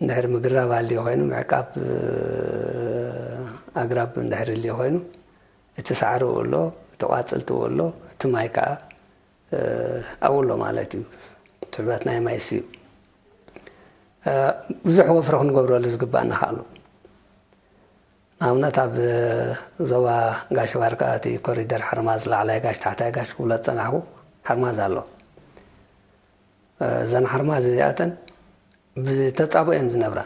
እንድሕር ምግራብ ኣልዮ ኮይኑ ምዕቃብ ኣግራብ እንድሕር ልዮ ኮይኑ እቲ ሳዕሪ እኡ ኣሎ፣ እቲ ቋፅልቲ እኡ ኣሎ፣ እቲ ማይ ከዓ ኣብኡ ኣሎ ማለት እዩ። ትሕበት ናይ ማይ እዩ። ብዙሕ ወፍሪ ክንገብረሉ ዝግባእ እናኸኣሉ ንኣብነት ኣብ ዞባ ጋሽ ባርካ እቲ ኮሪደር ሓርማዝ ላዕላይ ጋሽ ታሕታይ ጋሽ ክብሎ ዝፀናሕኩ ሓርማዝ ኣሎ። እዘን ሓርማዝ እዚኣተን ብተፃብኦ እየን ዝነብራ።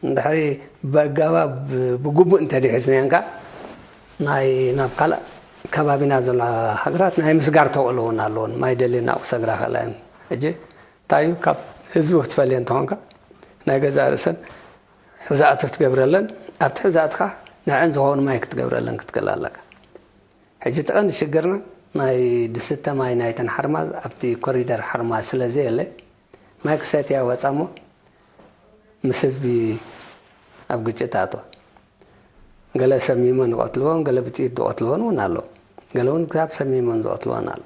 እንድሕሪ ብኣገባብ ብግቡእ እንተደይ ሒዝናየን ከዓ ናይ ናብ ካልእ ከባቢና ዘለዋ ሃገራት ናይ ምስጋር ተኽእሎ እውን ኣለዎን። ማይ ደልየን ናብኡ ክሰግራ ክእላ እየን። ሕጂ እንታይ እዩ ካብ ህዝቢ ክትፈልየ እንተኾንካ ናይ ገዛእ ርእሰን ሕዛእቲ ክትገብረለን ኣብቲ ሕዛእትኻ ንዐን ዝኸውን ማይ ክትገብረለን ክትክእል ኣለካ። ሕጂ እቲ ቀንዲ ሽግርና ናይ ድስተ ማይ ናይተን ሓርማዝ ኣብቲ ኮሪደር ሓርማዝ ስለ ዘየለ ማይ ክሰትያ ወፃ እሞ ምስ ህዝቢ ኣብ ግጭት ኣትዋ። ገለ ሰሚሞን ዝቐትልዎን ገለ ብጥይት ዝቐትልዎን እውን ኣሎ። ገለ እውን ክሳብ ሰሚሞን ዝቐትልዎን ኣሎ።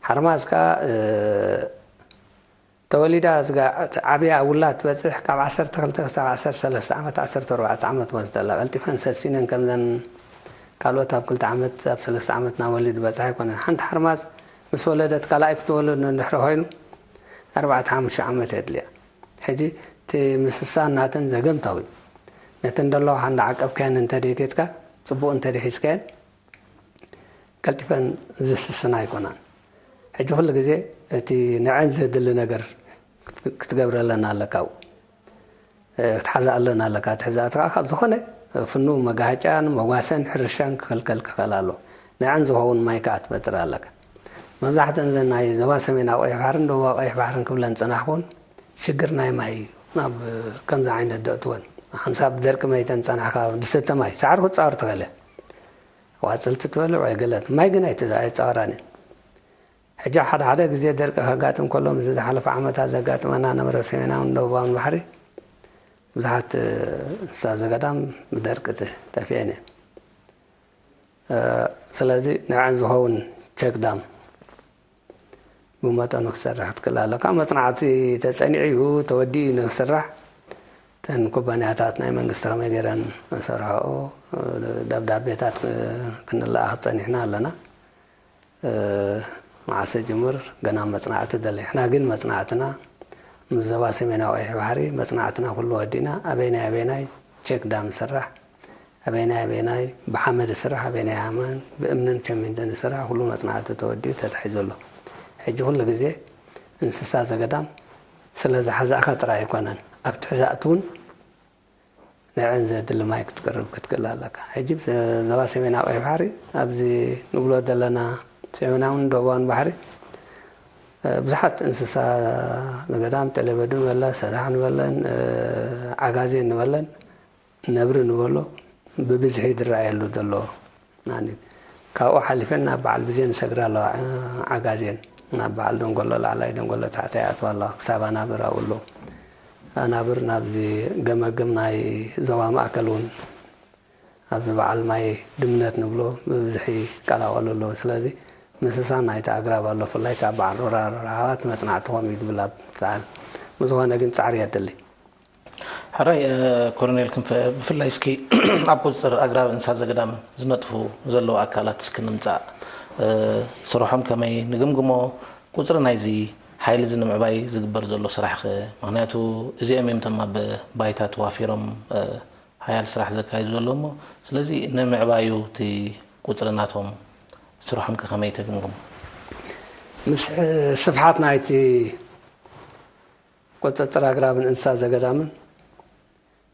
ሓርማዝ ከዓ ተወሊዳ ዓብያ ኣብ ውላድ ትበፅሕ ካብ ዓሰርተ ክልተ ክሳብ ዓሰርተ ሰለስተ ዓመት ዓሰርተ ኣርባዕተ ዓመት ወስደላ ቀልጢፈን ሰሲነን ከምዘን ካልኦት ኣብ ክልተ ዓመት ኣብ ሰለስተ ዓመት ናብ ወሊድ ዝበፅሓ ኣይኮነን። ሓንቲ ሓርማዝ ምስ ወለደት ካልኣይ ክትወልድ እንድሕሪ ኮይኑ ኣርባዕተ ሓሙሽተ ዓመት የድልያ። ሕጂ እቲ ምስሳን ናተን ዘገምታዊ ነተን ደለዋ ሓንዳ ዓቀብካየን እንተደይኬትካ ፅቡቅ እንተደሒዝካየን ቀልጢፈን ዝስስና ኣይኮናን። ሕጂ ኩሉ ግዜ እቲ ንዐን ዘድሊ ነገር ክትገብረለን ኣለካ፣ ክትሓዛኣለን ኣለካ። ትሕዛእቲ ከዓ ካብ ዝኾነ ፍኑ መጋሃጫን መጓሰን ሕርሻን ክኽልከል ክኽእል ኣሎ። ንዐን ዝኸውን ማይ ከዓ ትፈጥር ኣለካ። መብዛሕተን ዘን ናይ ዞባ ሰሜናዊ ቀይሕ ባሕርን ደቡባዊ ቀይሕ ባሕርን ክብለን ዝፀናሕኩን ሽግር ናይ ማይ እዩ። ናብ ከምዚ ዓይነት ደእትወን ሓንሳብ ደርቂ መይተን ዝፀናሕካ ዝስተ ማይ ሳዕሪ ክትፃወር ትኽእል እያ። ዋፅልቲ ትበልዕ ወይ ገለት ማይ ግን ኣይትዛ ኣይፃወራን እየን። ሕጂ ሓደ ሓደ ግዜ ደርቂ ከጋጥም ከሎ ምስ ዝሓለፈ ዓመታት ዘጋጥመና ነበረ ሰሜናውን ደቡባውን ባሕሪ ብዙሓት እንስሳ ዘገዳም ብደርቂ ጠፊአን እየን። ስለዚ ንዐን ዝኸውን ቸክዳም ብመጠኑ ክሰርሕ ክትክእል ኣለካ። መፅናዕቲ ተፀኒዑ እዩ ተወዲኡ እዩ ንክስራሕ። እተን ኩባንያታት ናይ መንግስቲ ከመይ ገይረን ዝሰርሐኦ ደብዳቤታት ክንለኣኽ ፀኒሕና ኣለና። መዓሰ ጅምር ገና መፅናዕቲ ደለ። ንሕና ግን መፅናዕትና ምስ ዞባ ሰሜናዊ ቀይሕ ባሕሪ መጽናዕትና ኩሉ ወዲእና፣ ኣበይናይ ኣበይናይ ቸክ ዳም ይስራሕ፣ ኣበይናይ ኣበይናይ ብሓመድ ይስራሕ፣ ኣበይናይ ኣማን ብእምንን ቸሚንትን ይስራሕ፣ ኩሉ መጽናዕቲ ተወዲኡ ተታሒዙ ኣሎ። ሕጂ ኩሉ ግዜ እንስሳ ዘገዳም ስለ ዝሓዛእካ ጥራይ ኣይኮነን፣ ኣብቲ ሕዛእቲ እውን ንዕን ዘድሊ ማይ ክትቅርብ ክትክእል ኣለካ። ሕጂ ዞባ ሰሜናዊ ቀይሕ ባሕሪ ኣብዚ ንብሎ ዘለና ሰሜናውን ደቡባውን ባሕሪ ብዙሓት እንስሳ ዘገዳም፣ ጤሌበዱ ንበለን፣ ሰሳሕ ንበለን፣ ዓጋዜ ንበለን፣ ነብሪ ንበሎ ብብዝሒ ዝረኣየሉ ዘሎ። ናኒ ካብኡ ሓሊፈን ናብ በዓል ብዜን ይሰግራ ኣለዋ። ዓጋዜን ናብ በዓል ደንጎሎ ላዕላይ፣ ደንጎሎ ታሕታይ ይኣትዋ ኣለዋ። ክሳብ ኣናብር ኣብኡ ኣለዉ። ኣናብር ናብዚ ገመግም ናይ ዞባ ማእከል እውን ኣብዚ በዓል ማይ ድምነት ንብሎ ብብዝሒ ይቀላቐሉ ኣለዉ። ስለዚ ምስሳን ናይቲ ኣግራብ ኣሎ። ብፍላይ ካብ በዓል ሮራ ሮራሃት መጽናዕቲ ከምኡ እዩ ዝብል ኣብ ሰዓል። ብዝኾነ ግን ጻዕሪ የድሊ። ሕራይ ኮሎኔል ክንፈ፣ ብፍላይ እስኪ ኣብ ቁፅፅር ኣግራብ እንስሳ ዘገዳም ዝነጥፉ ዘለዉ ኣካላት እስኪ ንምፃእ። ስርሖም ከመይ ንግምግሞ? ቁፅሪ ናይዚ ሓይሊ እዚ ንምዕባይ ዝግበር ዘሎ ስራሕ ከ? ምክንያቱ እዚኦም እዮም እቶም ኣብ ባይታ ተዋፊሮም ሓያል ስራሕ ዘካይዱ ዘለዉ እሞ፣ ስለዚ ንምዕባዩ እቲ ቁፅሪ ናቶም ስርሖም ከ ከመይ ተግምግሞ? ምስ ስፍሓት ናይቲ ቁፅፅር ኣግራብን እንስሳ ዘገዳምን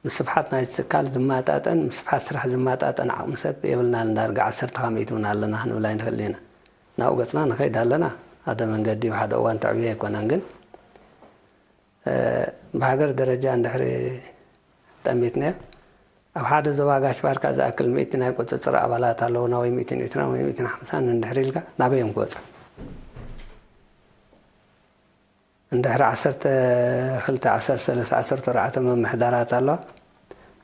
ምስ ስፍሓት ናይቲ ትካል ዝመጣጠን፣ ምስ ስፍሓት ስራሕ ዝመጣጠን ዓቕሚ ሰብ የብልናን። ዳርጋ ዓሰርተ ካብ ሚእቲ እውን ኣለና ክንብል ኣይንኽእልን ኢና። ናብኡ ገፅና ንኸይድ ኣለና። ሓደ መንገዲ ብሓደ እዋን ተዕብዮ ኣይኮነን፣ ግን ብሃገር ደረጃ እንድሕሪ ጠሚትናዮ፣ ኣብ ሓደ ዞባ ጋሽ ባርካ ዝኣክል ሚእቲ ናይ ቁፅፅር ኣባላት ኣለዉና፣ ወይ ሚእትን ዕስራን ወይ ሚእትን ሓምሳን እንድሕሪ ኢልካ ናበይ እዮም ክወፁ? እንድሕሪ ዓሰርተ ክልተ፣ ዓሰርተ ሰለስተ፣ ዓሰርተ ኣርባዕተ ምምሕዳራት ኣለዋ።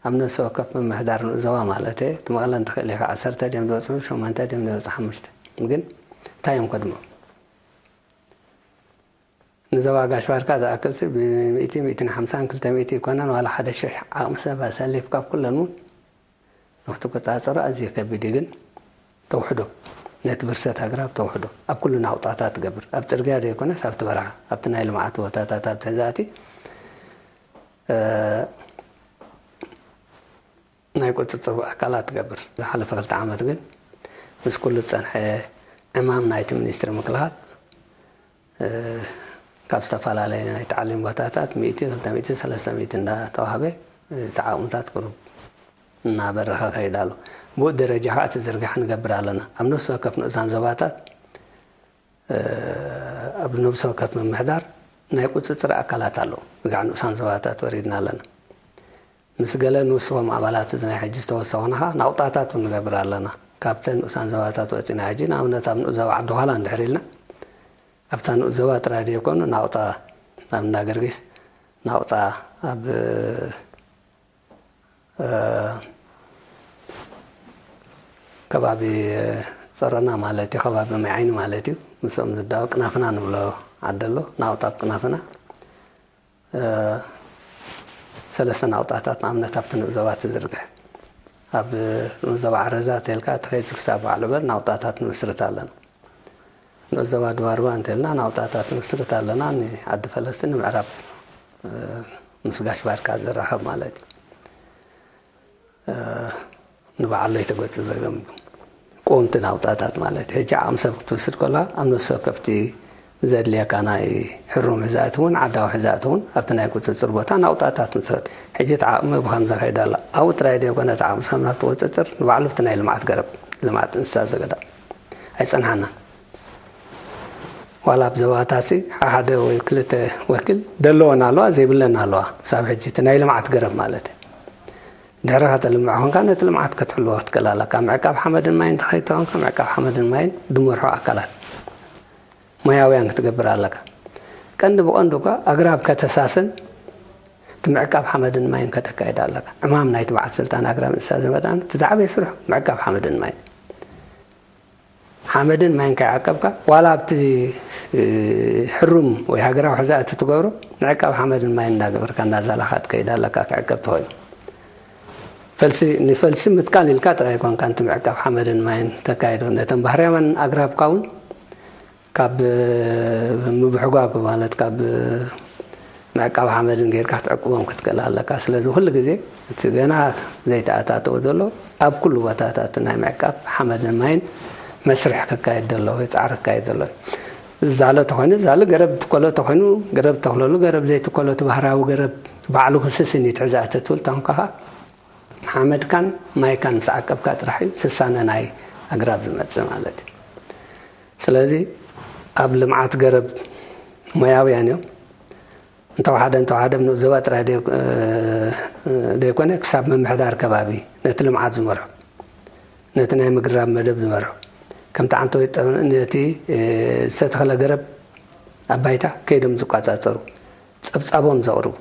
ኣብ ነፍሲ ወከፍ ምምሕዳር ንኡስ ዞባ ማለት እየ። እቲ መቐለ እንተኽእል ኢኻ ዓሰርተ ድዮም ዝወፅኡ፣ ሸሞንተ ድዮም ዝወፅኡ፣ ሓሙሽተ። ግን እንታይ እዮም ከድምዑ? ንዞባ ጋሽ ባርካ ዝኣክል ሲ ብሚእቲ፣ ሚእትን ሓምሳን፣ ክልተ ሚእቲ ይኮነን፣ ዋላ ሓደ ሽሕ ዓቕሚ ሰብ ኣሰሊፍካ ኣብ ኩለን እውን ንክትቆፃፀሮ ኣዝዩ ከቢድ እዩ። ግን ተውሕዶ፣ ነቲ ብርሰት ኣግራብ ተውሕዶ ኣብ ኩሉ ናቑጣታት ትገብር። ኣብ ፅርግያ ዘይኮነስ ኣብቲ በረኻ፣ ኣብቲ ናይ ልምዓት ቦታታት፣ ኣብቲ ሕዛእቲ ናይ ቁፅፅር ኣካላት ትገብር። ዝሓለፈ ክልተ ዓመት ግን ምስ ኩሉ ዝፀንሐ ዕማም ናይቲ ሚኒስትሪ ምክልኻል ካብ ዝተፈላለየ ናይ ተዓሊም ቦታታት ሚእቲ፣ ክልተ ሚእቲ፣ ሰለስተ ሚእቲ እንዳተዋህበ እቲ ዓቕምታት ቅሩብ እናበረኸ ከይድ ኣሎ። ብኡ ደረጃ ከዓ እቲ ዝርጋሕ ንገብር ኣለና። ኣብ ነፍሲ ወከፍ ንኡሳን ዞባታት ኣብ ነብሲ ወከፍ ምምሕዳር ናይ ቁፅፅር ኣካላት ኣለዉ። ብጋዕ ንኡሳን ዞባታት ወሪድና ኣለና። ምስ ገለ ንውስኾም ኣባላት እዚ ናይ ሕጂ ዝተወሰኹና ኸዓ ናቑጣታት እውን ንገብር ኣለና። ካብተን ንኡሳን ዞባታት ወፂና ሕጂ ንኣብነት ኣብ ንኡስ ዞባ ዓዲ ዃላ እንድሕር ኢልና ኣብታ ንኡስ ዞባ ጥራይ ዘይኮኑ ናቑጣ ኣብ እንዳ ገርጊስ፣ ናቑጣ ኣብ ከባቢ ጸሮና ማለት እዩ፣ ከባቢ ማይ ዓይኒ ማለት እዩ። ምስኦም ዝዳወብ ቅናፍና ንብሎ ዓዲ ኣሎ፣ ናቑጣ ኣብ ቅናፍና ሰለስተ ናቑጣታት ንኣብነት ኣብቲ ንኡስ ዞባ ትዝርግሕ። ኣብ ንኡስ ዞባ ዓረዛ ተልካ ተኸይድ ክሳብ ባዕሉ በር ናቑጣታት ንምስርት ኣለና። ንኡስ ዞባ ድባርባ እንተልና ናቑጣታት ንምስርት ኣለና። ንዓዲ ፈለስቲ ንምዕራብ ምስ ጋሽ ባርካ ዘራኸብ ማለት እዩ። ንበዓል ለይተገፁ ዘገምግም ቀወምቲ ናቑጣታት ማለት እዩ። ሕጂ ዓቕሚ ሰብ ክትወስድ ከለኻ ኣብ ነፍሲ ወከፍቲ ዘድልየካ ናይ ሕሩም ሕዛእቲ እውን ዓዳዊ ሕዛእቲ እውን ኣብቲ ናይ ቁፅፅር ቦታ ናቑጣታት ምስረት። ሕጂ እቲ ዓቕሚ ብኸምዚ ከይድ ኣሎ። ኣብኡ ጥራይ ዘይኮነ እቲ ዓቕሚ ሰብ ናብቲ ቁፅፅር ንባዕሉ ኣብቲ ናይ ልምዓት ገረብ፣ ልምዓት እንስሳ ዘገዳም ኣይፀንሓናን። ዋላ ኣብ ዞባታሲ ሓደ ወይ ክልተ ወኪል ደለወን ኣለዋ ዘይብለን ኣለዋ። ክሳብ ሕጂ እቲ ናይ ልምዓት ገረብ ማለት እዩ። ድሕሪ ከተልምዕ ኮንካ ነቲ ልምዓት ክትሕልዎ ክትክእል ኣለካ። ምዕቃብ ሓመድን ማይን እንተኸይተኾንካ ምዕቃብ ሓመድን ማይን ድመርሖ ኣካላት ሞያውያን ክትገብር ኣለካ። ቀንዲ ብቐንዱ እኳ ኣግራብ ከተሳስን እቲ ምዕቃብ ሓመድን ማይን ከተካይድ ኣለካ። ዕማም ናይቲ በዓል ስልጣን ኣግራብ እንስሳ ዘመዳን እቲ ዝዓበየ ስርሑ ምዕቃብ ሓመድን ማይን። ሓመድን ማይን ከይዓቀብካ ዋላ ኣብቲ ሕሩም ወይ ሃገራዊ ሕዛእቲ ትገብሮ ምዕቃብ ሓመድን ማይን እንዳገበርካ እንዳዛላኻ ትከይድ ኣለካ። ክዕቀብ ተኾይኑ ፈልሲ ንፈልሲ ምትካል ኢልካ ጥራይ ኣይኮንካ። እንቲ ምዕቃብ ሓመድን ማይን ተካይዶ ነተን ባህርያውያን ኣግራብካ እውን ካብ ምብሕጓግ ማለት ካብ ምዕቃብ ሓመድን ጌርካ ክትዕቅቦም ክትክእል ኣለካ። ስለዚ ኩሉ ግዜ እቲ ገና ዘይተኣታተወ ዘሎ ኣብ ኩሉ ቦታታት ናይ ምዕቃብ ሓመድን ማይን መስርሕ ክካየድ ዘሎ ወይ ጻዕሪ ክካየድ ዘሎ እዩ። ዝዛሎ ተኾይኑ ዝዛሎ፣ ገረብ ትከሎ ተኾይኑ ገረብ ተኽለሉ፣ ገረብ ዘይትከሎ እቲ ባህራዊ ገረብ ባዕሉ ክስስን እዩ። ትሕዛ ተትብል ታንኳ ሓመድካን ማይካን ምስ ዓቀብካ ጥራሕ እዩ ስሳነ ናይ ኣግራብ ዝመጽእ ማለት እዩ። ስለዚ ኣብ ልምዓት ገረብ ሞያውያን እዮም። እንተወሓደ እንተወሓደ ኣብ ንኡስ ዞባ ጥራይ ደይ-፣ እ፣ ደይኮነ ክሳብ ምምሕዳር ከባቢ ነቲ ልምዓት ዝመርሑ፣ ነቲ ናይ ምግራብ መደብ ዝመርሑ፣ ከምቲ ዓንተወይ ጠ-፣ ነቲ፣ እ፣ ዝተተኽለ ገረብ ኣብ ባይታ ከይዶም ዝቋጻጸሩ፣ ጸብጻቦም ዘቕርቡ፣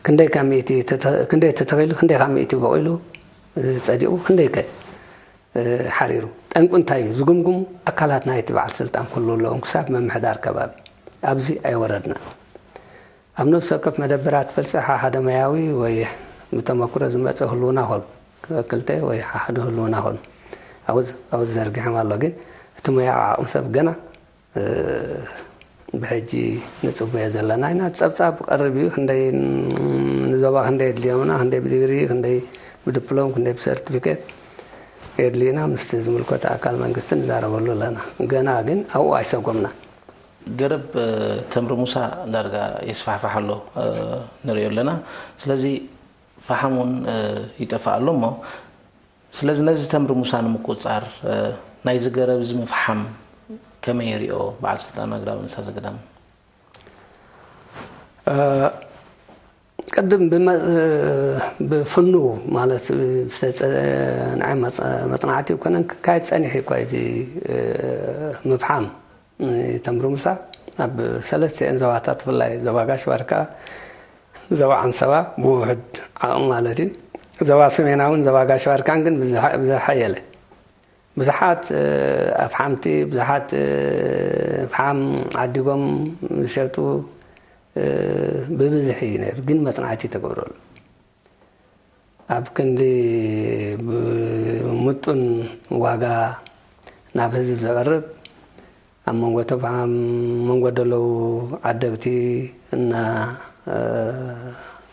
ክንደይ ካብ ሚእቲ ተተ-፣ ክንደይ ተተኺሉ፣ ክንደይ ካብ ሚእቲ በቒሉ፣ እ፣ ጸዲቑ፣ ክንደይ ከ፣ እ፣ ሓሪሩ፣ ጠንቁ እንታይ እዩ ዝግምግሙ ኣካላት ናይቲ በዓል ስልጣን ክህልዉ ኣለዎም፣ ክሳብ ምምሕዳር ከባቢ። ኣብዚ ኣይወረድና። ኣብ ነፍሲ ወከፍ መደበራት ፈልሲ ሓ-፣ ሓደ መያዊ ወይ ብተመክሮ ዝመጸ ህልውና ኾኑ፣ ክልተ ወይ ሓደ ህልውና ኾኑ፣ ኣብዚ፣ ኣብዚ ዘርጊሖም ኣሎ። ግን እቲ መያዊ ዓቕሚ ሰብ ገና እ፣ ብሕጂ ንጽበዮ ዘለና ኢና። ጸብጻብ ቀርብ እዩ። ክንደይ ንዞባ ክንደይ የድልዮምና፣ ክንደይ ብዲግሪ፣ ክንደይ ብዲፕሎም፣ ክንደይ ብሰርቲፊኬት የድልዩና። ምስቲ ዝምልከቶ ኣካል መንግስቲ ንዛረበሉ ኣለና። ገና ግን ኣብኡ ኣይሰጎምና። ገረብ፣ እ፣ ተምሪ ሙሳ ዳርጋ የስፋሕፋሕ ኣሎ፣ እ፣ ንሪኦ ኣለና። ስለዚ ፈሓም እውን፣ እ፣ ይጠፍእ ኣሎ እሞ፣ ስለዚ ነዚ ተምሪ ሙሳ ንምቁጽጻር፣ እ፣ ናይዚ ገረብ እዚ ምፍሓም ከመይ ይሪኦ በዓል ስልጣን ኣግራብ እንስሳ ዘገዳም? እ፣ ቅድም ብመ-፣ እ፣ ብፍኑ ማለት ብዝተጸንዐ መጽ-፣ መጽናዕቲ ይኮነን ክካየድ ጸኒሑ እኳ እዩ እቲ፣ እ፣ ምፍሓም። ተምሪ ሙሳ ኣብ ሰለስቲኤን ዞባታት ብፍላይ ዞባ ጋሽ ባርካ፣ ዞባ ዓንሰባ ብውሑድ ዓቕሚ ማለት እዩ። ዞባ ሰሜናውን ዞባ ጋሽ ባርካን ግን ብዝሓ-፣ ብዝሓየለ ብዙሓት፣ እ፣ ኣፍሓምቲ፣ ብዙሓት፣ እ፣ ፍሓም ዓዲጎም ዝሸጡ፣ እ፣ ብብዝሒ እዩ ነይሩ፣ ግን መጽናዕቲ ተገብረሉ። ኣብ ክንዲ ብምጡን ዋጋ ናብ ህዝቢ ዘቕርብ፣ ኣብ መንጎ ተፋ-፣ መንጎ ዘለዉ ዓደግቲ እና፣ እ፣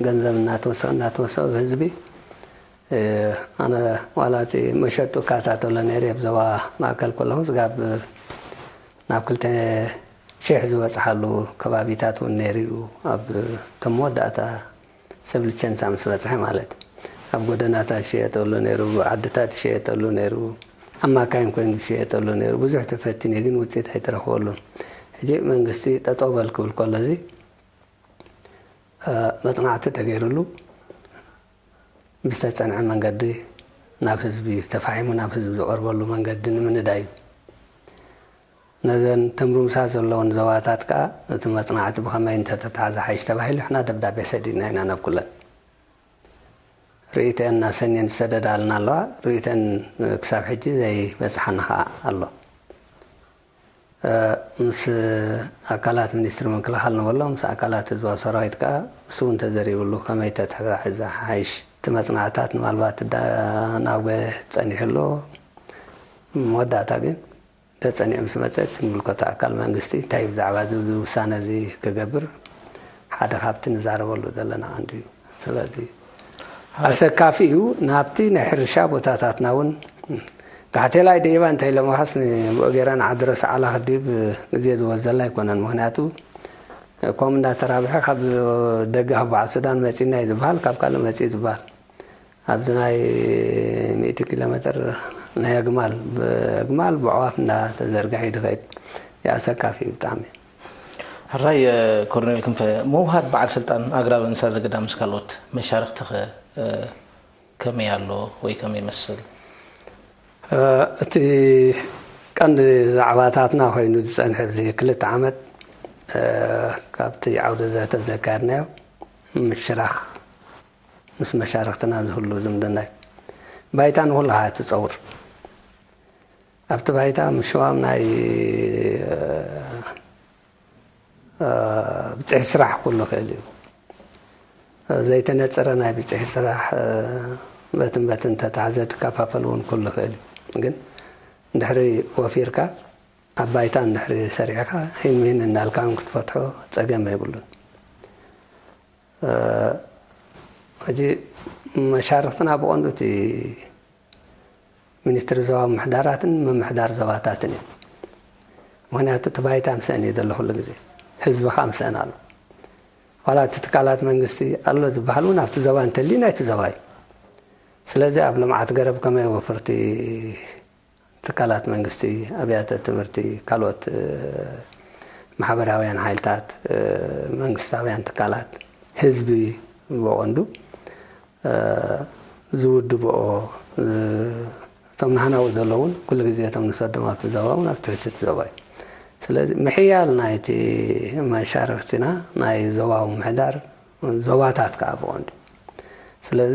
ገንዘብ እናተወሰኸ፣ እናተወሰኸ ህዝቢ፣ እ፣ ኣነ ዋላ እቲ መሸጡ እከታተሎ ነይረ ኣብ ዞባ ማእከል ከለኹ፣ ስጋብ ናብ ክልተ ሽሕ ዝበጽሓሉ ከባቢታት እውን ነይሩ እዩ። ኣብ፣ እቶም መወዳእታ ሰብ ልቸንሳ ምስ በጽሐ ማለት፣ ኣብ ጎደናታት ዝሸየጠሉ ነይሩ፣ ዓድታት ዝሸየጠሉ ነይሩ፣ ኣብ ማካይን ኮይኑ ዝሸየጠሉ ነይሩ። ብዙሕ ተፈቲነ ግን ውጽኢት ኣይተረኽበሉን። ሕጂ መንግስቲ ጠጠው በል ክብል ከሎ፣ እዚ፣ እ፣ መጽናዕቲ ተገይሩሉ ብዝተጸንዐ መንገዲ ናብ ህዝቢ ተፋሒሙ ናብ ህዝቢ ዝቐርበሉ መንገዲ ንምንዳይ እዩ። ነዘን ተምሪ ሙሳ ዘለወን ዞባታት ከኣ እቲ መጽናዕቲ ብኸመይ እንተተታሕዘ ሓይሽ ተባሂሉ፣ ንሕና ደብዳቤ ሰዲድና ኢና ናብ ኩለን። ርእይተን ኣሰንየን ዝሰደዳልና ኣለዋ። ርእይተን ክሳብ ሕጂ ዘይበጽሓና ከኣ ኣሎ። እ፣ ምስ ኣካላት ሚኒስትሪ ምክልኻል ንበሎ፣ ምስ ኣካላት ህዝባዊ ሰራዊት ከኣ፣ ንሱ እውን ተዘሪብሉ፣ ከመይ ተተሓሒዘ ሓይሽ። እቲ መጽናዕታት ንማልባት ዳ-፣ ናብ ጸኒሑ ኣሎ። መወዳእታ ግን ተጸኒዑ ምስ መጸ፣ እቲ ዝምልከቶ ኣካል መንግስቲ እንታይ እዩ ብዛዕባ እዚ፣ እዚ ውሳነ እዚ ክገብር ሓደ ካብቲ ንዛረበሉ ዘለና ቀንዲ እዩ። ስለዚ ኣሰካፊ እዩ። ናብቲ ናይ ሕርሻ ቦታታትና እውን ጋሕቴላይ ደይባ እንታይ ኢሎምኻስ ንብኡ ገይራ ንዓዲ ረስዓላ ክድይብ ግዜ ዝወስደላ ኣይኮነን። ምኽንያቱ ከምኡ እንዳተራብሐ ካብ ደገ ካብ በዓል ሱዳን መጺና እዩ ዝበሃል፣ ካብ ካልእ መጺኡ ዝበሃል። ኣብዚ ናይ ሚእቲ ኪሎ ሜትር ናይ ኣግማል፣ ብኣግማል ብኣዕዋፍ እንዳተዘርግሐ እዩ ዝኸይድ። ኣሰካፊ እዩ ብጣዕሚ። ሕራይ፣ እ፣ ኮሎኔል ክንፈ፣ ምውሃድ በዓል ስልጣን ኣግራብ እንስሳ ዘገዳም ምስ ካልኦት መሻርኽትኸ፣ እ፣ ከመይ ኣሎ ወይ ከመይ ይመስል? እ፣ እቲ ቀንዲ ዛዕባታትና ኮይኑ ዝጸንሐ ኣብዚ ክልተ ዓመት፣ እ፣ ካብቲ ዓውደ ዘተ ዘካየድናዮ ምሽራኽ ምስ መሻርኽትና ዝህሉ ዝምድና እዩ። ባይታ ንኹሉ ኸዓ ትጸውር። ኣብቲ ባይታ ምሽዋም ናይ፣ እ፣ ብጽሒ ስራሕ ኩሉ ይኽእል እዩ። ዘይተነጸረ ናይ ብጽሒ ስራሕ፣ እ፣ በትን በትን ተታሕዘ ትከፋፈል እውን ኩሉ ይኽእል እዩ። ግን እንድሕሪ ወፊርካ፣ ኣብ ባይታ እንድሕሪ ሰሪዕካ፣ ሂን ምሂን እንዳልካ እውን ክትፈትሖ ጸገም የብሉን። ሕጂ መሻርክትና ብቐንዱ እቲ ሚኒስትሪ ዞባ ምሕዳራትን ምምሕዳር ዞባታትን እዩ። ምክንያቱ እቲ ባይታ ምስአን እዩ ዘሎ ኩሉ ግዜ፣ ህዝቢ ከዓ ምስአን ኣሎ። ዋላ እቲ ትካላት መንግስቲ ኣሎ ዝበሃል እውን ኣብቲ ዞባ እንተልዩ ናይቲ ዞባ እዩ። ስለዚ ኣብ ልምዓት ገረብ ከመይ ወፍርቲ ትካላት መንግስቲ፣ ኣብያተ ትምህርቲ፣ ካልኦት ማሕበራውያን ሓይልታት፣ መንግስታውያን ትካላት፣ ህዝቢ ብቐንዱ ዝውድብኦ፣ እቶም ንሕናው ዘለውን ኩሉ ግዜ እቶም ንሰዶም ኣብቲ ዞባ እውን ኣብ ትሕቲ እቲ ዞባ እዩ። ስለዚ ምሕያል ናይቲ መሻርክትና ናይ ዞባዊ ምሕዳር ዞባታት ከዓ ብቐንዱ። ስለዚ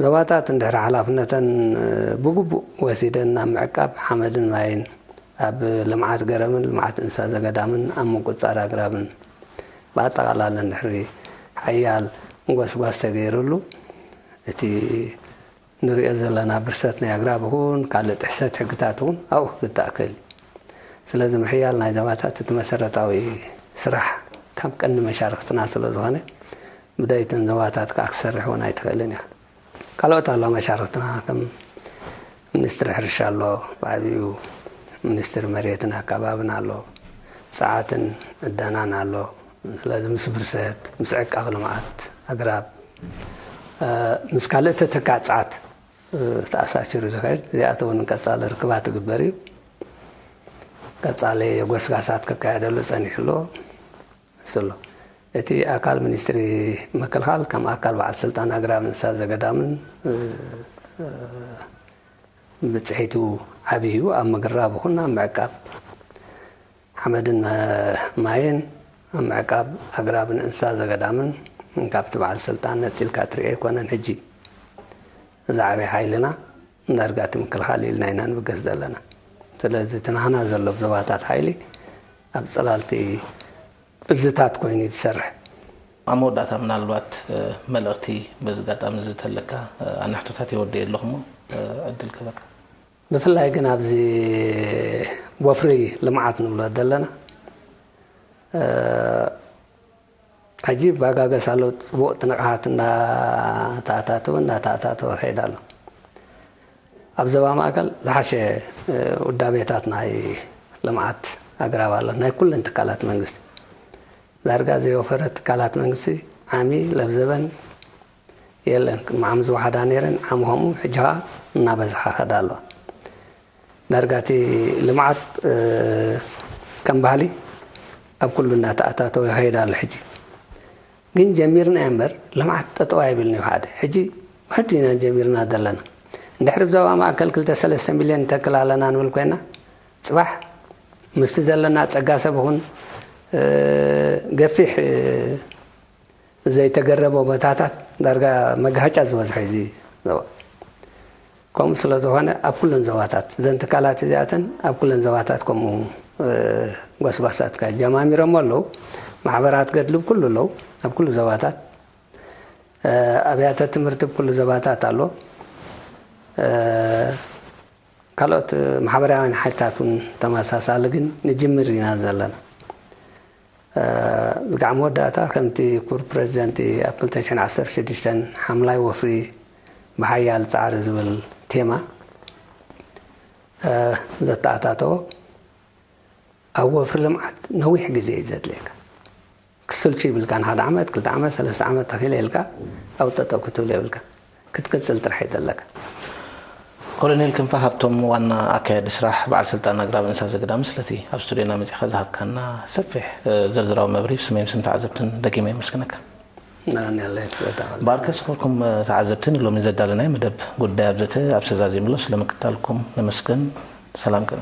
ዞባታት እንድሕር ሓላፍነተን ብግቡእ ወሲደን ናብ ምዕቃብ ሓመድን ማይን፣ ኣብ ልምዓት ገረብን ልምዓት እንስሳ ዘገዳምን ኣብ ምቁፅፃር ኣግራብን ብኣጠቓላላ እንድሕሪ ሓያል ጎስጓስ ተገይሩሉ፣ እቲ ንሪኦ ዘለና ብርሰት ናይ ኣግራብ እውን ካልእ ጥሕሰት ሕግታት እውን ኣብኡ ክግታእ ክእል እዩ። ስለዚ ምሕያል ናይ ዞባታት እቲ መሰረታዊ ስራሕ ካብ ቀንዲ መሻርክትና ስለ ዝኾነ ብደይተን ዞባታት ከዓ ክሰርሕ እውን ኣይትኽእልን ኢኻ። ካልኦት ኣሎ መሻርክትና ከም ሚኒስትሪ ሕርሻ ኣሎ፣ ብዓብዩ ሚኒስትሪ መሬትን ኣከባብን ኣሎ፣ ፀዓትን ዕደናን ኣሎ። ስለዚ ምስ ብርሰት ምስ ዕቃብ ልምዓት ኣግራብ ምስ ካልእ ተተካእ ፀዓት ተኣሳሲሩ ዝኸይድ እዚኣቶ እውን ቀፃሊ ርክባት ትግበር እዩ። ቀፃሊ ጎስጋሳት ክካየደሉ ፀኒሑ ኣሎ። ስሎ እቲ ኣካል ሚኒስትሪ ምክልኻል ከም ኣካል በዓል ስልጣን ኣግራብ እንስሳ ዘገዳምን ብፅሒቱ ዓብዩ ኣብ ምግራብ ይኹን ኣብ ምዕቃብ ሓመድን ማይን ኣብ ምዕቃብ ኣግራብን እንስሳ ዘገዳምን ካብቲ በዓል ስልጣን ነፂልካ ትሪኦ ኣይኮነን። ሕጂ ዝዓበየ ሓይልና ዳርጋ እቲ ምክልኻል ኢልና ኢና ንብገስ ዘለና። ስለዚ እቲ ናህና ዘሎ ብዞባታት ሓይሊ ኣብ ፅላልቲ እዝታት ኮይኑ እዩ ዝሰርሕ። ኣብ መወዳእታ ምናልባት መልእኽቲ በዚ ኣጋጣሚ እዚ ተለካ ኣነ ሕቶታት የወደየ ኣለኹ እሞ ዕድል ክህበካ። ብፍላይ ግን ኣብዚ ወፍሪ ልምዓት ንብሎ ዘለና ሕጂ ባጋገስ ኣሎ። ፅቡቕ ትንቕሓት እንዳተኣታተወ እንዳተኣታተወ ከይድ ኣሎ። ኣብ ዞባ ማእከል ዝሓሸ ውዳቤታት ናይ ልምዓት ኣግራብ ኣሎ። ናይ ኩለን ትካላት መንግስቲ ዳርጋ ዘይወፈረ ትካላት መንግስቲ ዓሚ ለብዘበን የለን። ቅድሚ ዓሚ ዝወሓዳ ነይረን ዓሚ ከምኡ ሕጂ ከዓ እናበዝሓ ከዳ ኣለዋ። ዳርጋ እቲ ልምዓት ከም ባህሊ ኣብ ኩሉ እናተኣታተወ ይኸይድ ኣሎ። ሕጂ ግን ጀሚርና እምበር ልምዓት ጠጠው ኣይብልን እዩ ሓደ። ሕጂ ውሕድ ኢና ጀሚርና ዘለና። እንድሕሪ ብዞባ ማእከል ክልተ ሰለስተ ሚልዮን ንተክል ኣለና ንብል ኮይና ፅባሕ ምስቲ ዘለና ፀጋ ሰብ ይኹን ገፊሕ ዘይተገረበ ቦታታት ዳርጋ መጋሃጫ ዝበዝሐ እዚ ዞባ። ከምኡ ስለ ዝኾነ ኣብ ኩለን ዞባታት እዘን ትካላት እዚኣተን ኣብ ኩለን ዞባታት ከምኡ ጎስጓሳት ጀማሚሮሞ ኣለዉ። ማሕበራት ገድሊ ኩሉ ኣለዉ ኣብ ኩሉ ዞባታት። ኣብያተ ትምህርቲ ኩሉ ዞባታት ኣሎ። ካልኦት ማሕበራውያን ሓይልታት እውን ተመሳሳሊ ግን ንጅምር ኢና ዘለና። ዝጋዕ መወዳእታ ከምቲ ክቡር ፕረዚደንቲ ኣብ ክልተ ሽሕን ዓሰርተ ሽዱሽተን ሓምላይ ወፍሪ ብሓያል ፃዕሪ ዝብል ቴማ ዘተኣታተዎ ኣብ ወፍሪ ልምዓት ነዊሕ ግዜ እዩ ዘድልየካ። ክስልቹ ይብልካን ሓደ ዓመት ክልተ ዓመት ሰለስተ ዓመት ተኺለ ኢልካ ኣብ ጠጠው ክትብል የብልካ ክትቅፅል ጥራሕ እዩ ዘለካ። ኮሎኔል ክንፈ ሃብቶም ዋና ኣካያዲ ስራሕ በዓል ስልጣን ኣግራብ እንስሳ ዘገዳም ስለቲ ኣብ ስቱድዮና መፂኻ ዝሃብካና ሰፊሕ ዝርዝራዊ መብርሂ ብስመይ ምስም ተዓዘብትን ደጊመ የመስግነካ። ናንያለይ ክበታ በኣርከስ ኩልኩም ተዓዘብትን ሎሚ ዘዳለናይ መደብ ጉዳይ ኣብዘተ ኣብ ሰዛዚምሎ ስለምክታልኩም ነመስግን። ሰላም ቅነ